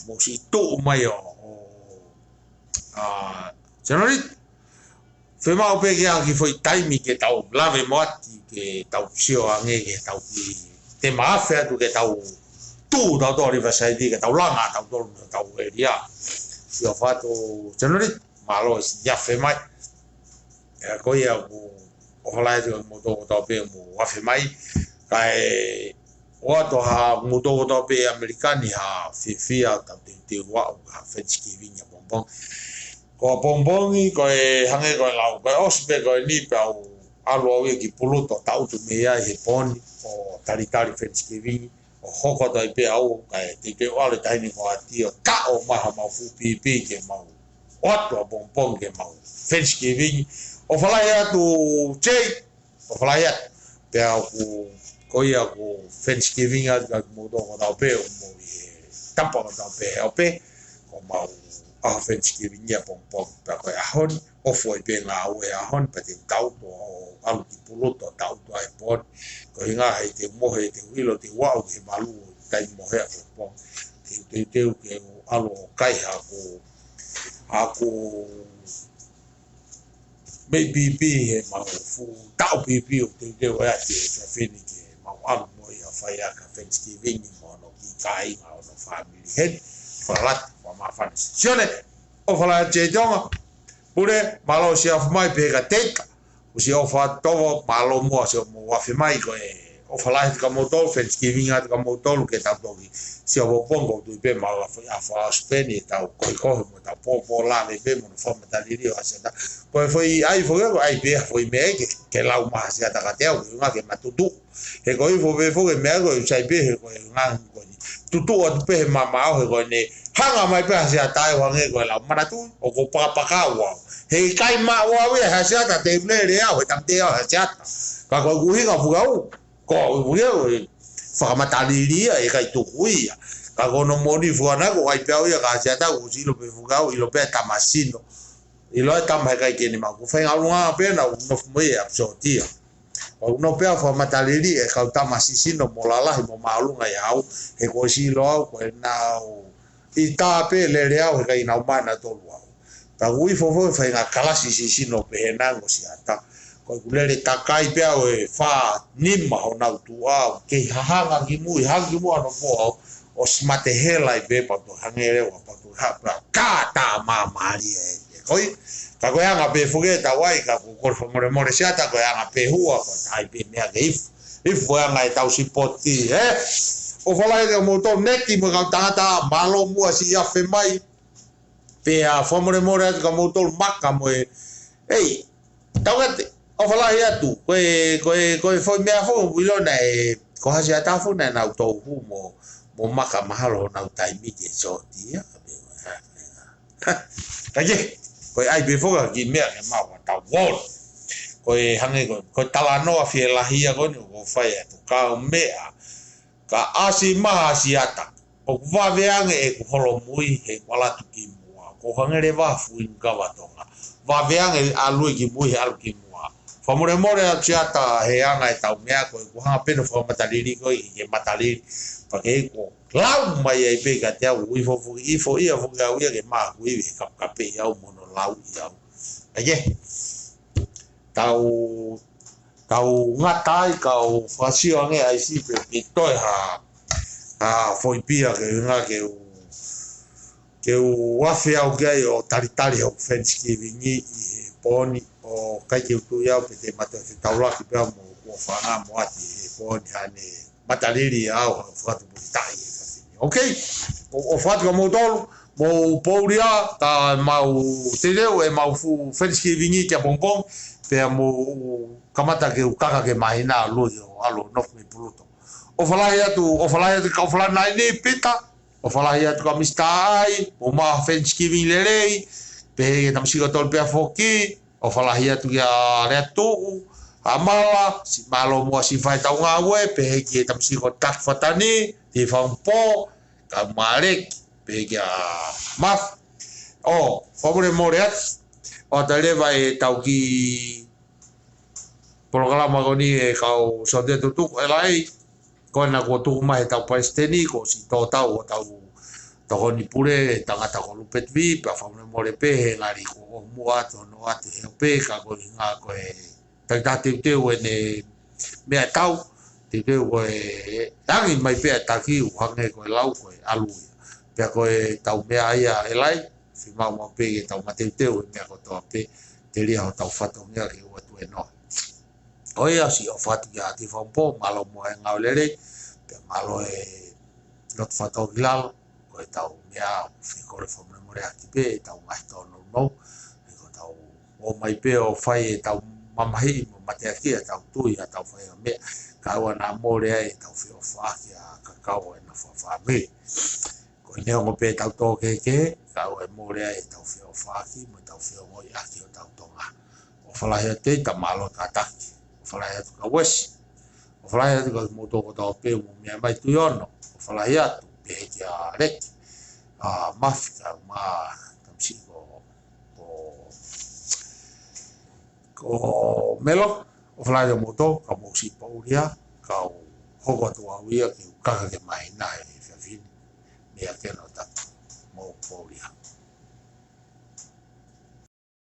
Mou siʻi tuʻu mai ʻo, ʻo, ʻa, Senolita, fiemaʻu pē ke ʻi ai ha kiʻi foʻi taimi ke tau lave mo ati ke tau sio ange ke tau kiʻi teu afe atu ke tau tuʻu tautolu ʻi Riverside ke tau langa tautolu mo tau ʻēlia. Sio atu Senolita, mālō siʻi afe mai. ʻIa, ko ia ʻoku ou ʻofa lahi atu kiate kimoutolu kotoa pē mou afe mai. Kae ʻoatu ha kimoutolu kotoa pē ʻi ʻAmelika ni ha fiefia tau teuteu ʻa ha Thanksgiving ʻapongipongi. Ko ʻapongipongi, ko e hangē ko e lau, ko e ʻosi pē ko eni pea u ʻalu au ia ki Puluto, tangutu mei ai he pō ni ʻo talitali Thanksgiving, ʻo hoko atu ai pē au, kae teuteu ʻalu e taʻahine ko ʻAti ʻo taʻo mai haʻamau fuʻu pipi ke mau ʻoatu ʻapongipongi ke mau Thanksgiving. ʻOfa lahi atu Jay, ʻofa lahi atu. Pea ʻoku, ko ia ʻoku Thanksgiving atu kiate kimoutolu kotoa pē ʻoku mou ʻi he tapa kotoa pē he ʻaho pē, ko homau ʻaho Thanksgiving ia ʻapongipongi. Pea ko e ʻaho ni, ofu ai pē ngāue he ʻaho ni, pea te u tangutu ʻo ʻalu ki Puluto, tangutu ai pē. Ko e ʻuhinga he te u mohe, te u ʻilo, te u aʻu ki he valu ʻo taimi mohe ʻapongipongi. Te u teuteu ke u ʻalu ʻo kai haku, haku meʻi pipi he mau fuʻu taʻu pipi ʻoku teuteu ai ʻa e efiafi ni ke mau ʻalu mo ia ʻo fai ʻaki ʻa e Thanksgiving mo hono kiʻi kāinga hono fāmili. Heni, fakalata, fakamāfana. Sione, ʻofa lahi atu Jay Tonga. Pule, mālō siʻi afe mai pē ka teika. Kuo siʻi ʻofa atu, mālō muʻa siʻo mou afe mai ko e ʻofa lahi atu kiate kimoutolu, Thanksgiving atu kiate kimoutolu ke tau toki sio ʻapongipongi ʻoku tui pē mau afe, afe ʻaho Sipeni ʻetau kohikohi mo ʻetau pōpō lave pē mo hono fakamatalili ʻo Haʻa Siata. Ko e foʻi ʻai foki ko e ʻai pē ʻa e foʻi meʻa ke, ke lau mai Haʻa Siata kiate au, ke ʻuhinga ke ma tutuʻu. He ko e ifo pē foki e meʻa ko e sai pē he ko e ngaahi ko eni. Tutuʻu atu pē he mamaʻo he ko eni. Hanga mai pē Haʻa Siata ʻo hangē ko e lau manatu, ʻoku ou pakapakau au. He ʻikai maʻu au ia Haʻa Siata te u lele au, he tamateʻi au Haʻa Siata. Ka ko e ʻuhinga fuʻu au, ko e ʻuhinga ʻo e fakamatalili ia, ʻe ʻikai tuku ia. Ka ko hono moʻoni fuʻu ʻaho ko e ʻai pē au ia kia Haʻa Siata, ʻoku ʻilo pē fuʻu au, ʻilo pē tama sino. ʻIlo e tama he ʻikai ke ne maʻu. Ko e faʻahinga ʻulungaanga pē naʻa ku nofo mo ia ʻi ʻApisōtia. ʻOku ou nofo pē au fakamatalili e kau tama sisino mo lalahi mo māʻolunga ʻiate au, he kuo ʻosi ʻilo au ko ʻenau ʻita pē lele au he ʻikai ke nau maʻu nautolu au. Pea ʻoku ou ifo foki he faʻahinga kalasi sisino pehē na ʻo Siata. Ko ʻeku lele takai pē au ʻe fā nima honau tuʻa, kei hahanga ki mui, hanga ki mui ʻa hono pō au, ʻosi mate hela ai pē pea u toe hangē leva pea u toe haʻu pē au, ka tā māmālie ē. Ko ia, ka ko e anga pē foki ʻetau ʻai, ka ʻoku ou kole fakamolemole Siata, ko e anga pē hua, ko e ʻai pē meʻa ke ifo. Ifo e anga ʻetau sipoti, ē? ʻOfa lahi atu kiate kimoutolu Neti mo e kau tangata, mālō muʻa siʻi afe mai. Pea fakamolemole atu kiate kimoutolu Maka mo e, ei, tau kate, ʻofa lahi atu, ko e, ko e, ko e foʻi meʻa foʻou ʻoku ʻilo naʻe, ko Haʻa Siata foki naʻa nau touhu mo, mo Maka mahalo honau taimi ke sōtia, ka ke, ko e ʻai pē foki ha kiʻi meʻa ke maʻu ʻa tau wall. Ko e hangē ko, ko e talanoa fielahi ia ko eni ʻoku ou fai atu, ka ʻo meʻa, ka ʻasi mai Haʻa Siata, ʻoku vave ange ʻeku holomui he ʻoku ʻalu atu ki muʻa. ʻOku hangē leva ha fuʻu inu kava Tonga. Vave ange ʻalu ki mui he ʻalu ki muʻa. Fakamolemole atu Siata he anga ʻetau meʻa ko ē, kuo hanga pē ʻo fakamatalili koe ʻi he matalili. Pea ke ʻi ai kuo lau mai ai pē kiate au, ʻuhi foki, ʻi foʻi ia foki au ia ke maku ivi he kapekapeʻi au mo hono lauʻi au. ʻAi ke, tau, tau ngata ai, kau fakasio ange ai si pē ke toe ha, ha foʻi pia ke ʻuhinga ke u, ke u afe au ki ai ʻo talitali hoku Thanksgiving ʻi he pō ni, ʻo ʻikai ke u tui au pe te ma toe fetaulaki pea mo ʻeku ʻofaʻanga mo ʻAti he pō ni, hangē matalili au ha fakatupu ki tahi e kasi ni. Ok, ʻofa atu kia moutolu, mou pouli ā, ka mau teuteu ʻemau fuʻu Thanksgiving ʻi ʻapongipongi, pea mou kamata ke u kaka ke māhina ʻo lui ʻo ʻalu ʻo nofo mei Puluto. ʻOfa lahi atu, ʻofa lahi atu kia Falana ʻi ni, Pita, ʻofa lahi atu kia Misitā ʻAi, mou maʻu ha Thanksgiving lelei, pehē ki he tamasiʻi kotoa pē foki, ʻofa lahi atu kia Leatuʻu, ʻa Mala, siʻi mālō muʻa siʻi fai ʻetau ngāue, pehē ki he tamasiʻi ko Taki Fatani, Tifaupo, kau Maleki, pehē kia Mafi. ʻO, fakamolemole atu, ʻoatu leva ʻetau kiʻi polokalama ko eni ʻe kau Sōtia Tutuku, ʻe lahi, ko ena kuo tuku mai heʻetau palesiteni, kuo ʻosi tō atu hotau tokoni pule, tangata ko Lupeti Vī, pea fakamolemole pē he ngali kuo ʻomuʻa atu hono ʻoatu he ope, ka ko e ʻuhinga ko e takitaha teuteu ʻene meʻatau, teuteu ko e angi mai pē ʻa e taki ʻo hangē ko e lau ko e ʻalu ia. Pea ko ʻetau meʻa ia ʻe lahi, fiemaʻu maʻu pē ke tau mateuteu he meʻa kotoa pē, telia hotau fatongia ke ʻoatu ʻe noa. ʻOiauē, siʻi ʻofa atu kia Tifaupo, mālō muʻa e ngāue lelei, pea mālō e loto fatongia ki lalo, ko ʻetau meʻa, ʻoku ou kole fakamolemole atu pē ʻetau ngaahi tōnounou, he ko ʻetau ō mai pē ʻo fai ʻetau mamahiʻi mo mateakiʻi ʻetau tui ʻi heʻetau fai ʻa e meʻa, kae ʻoua naʻa mole ai ʻetau feʻofaʻaki ʻa e kakai ʻo e nofo fakafāmili. Ko e neongo pē ʻetau tō kehekehe, kae ʻoua ʻe mole ai ʻetau feʻofaʻaki mo ʻetau feongoʻiʻaki hotau Tonga. ʻOfa lahi atu Teita, mālō e kātaki. ʻOfa lahi atu kia Uesi. ʻOfa lahi atu kia kimoutolu kotoa pē ʻoku mou meʻa mai, Tuʻiono. ʻOfa lahi atu, pehē kia Leki, ʻa Mafi, kau mai tamasiʻi ko, ko, ko Melo. ʻOfa lahi atu kimoutolu, ka mou siʻi pouli ā, kau hoko atu au ia ke u kaka ke māhina he efiafi ni. Meʻa ke nau tatu, mou pouli ā.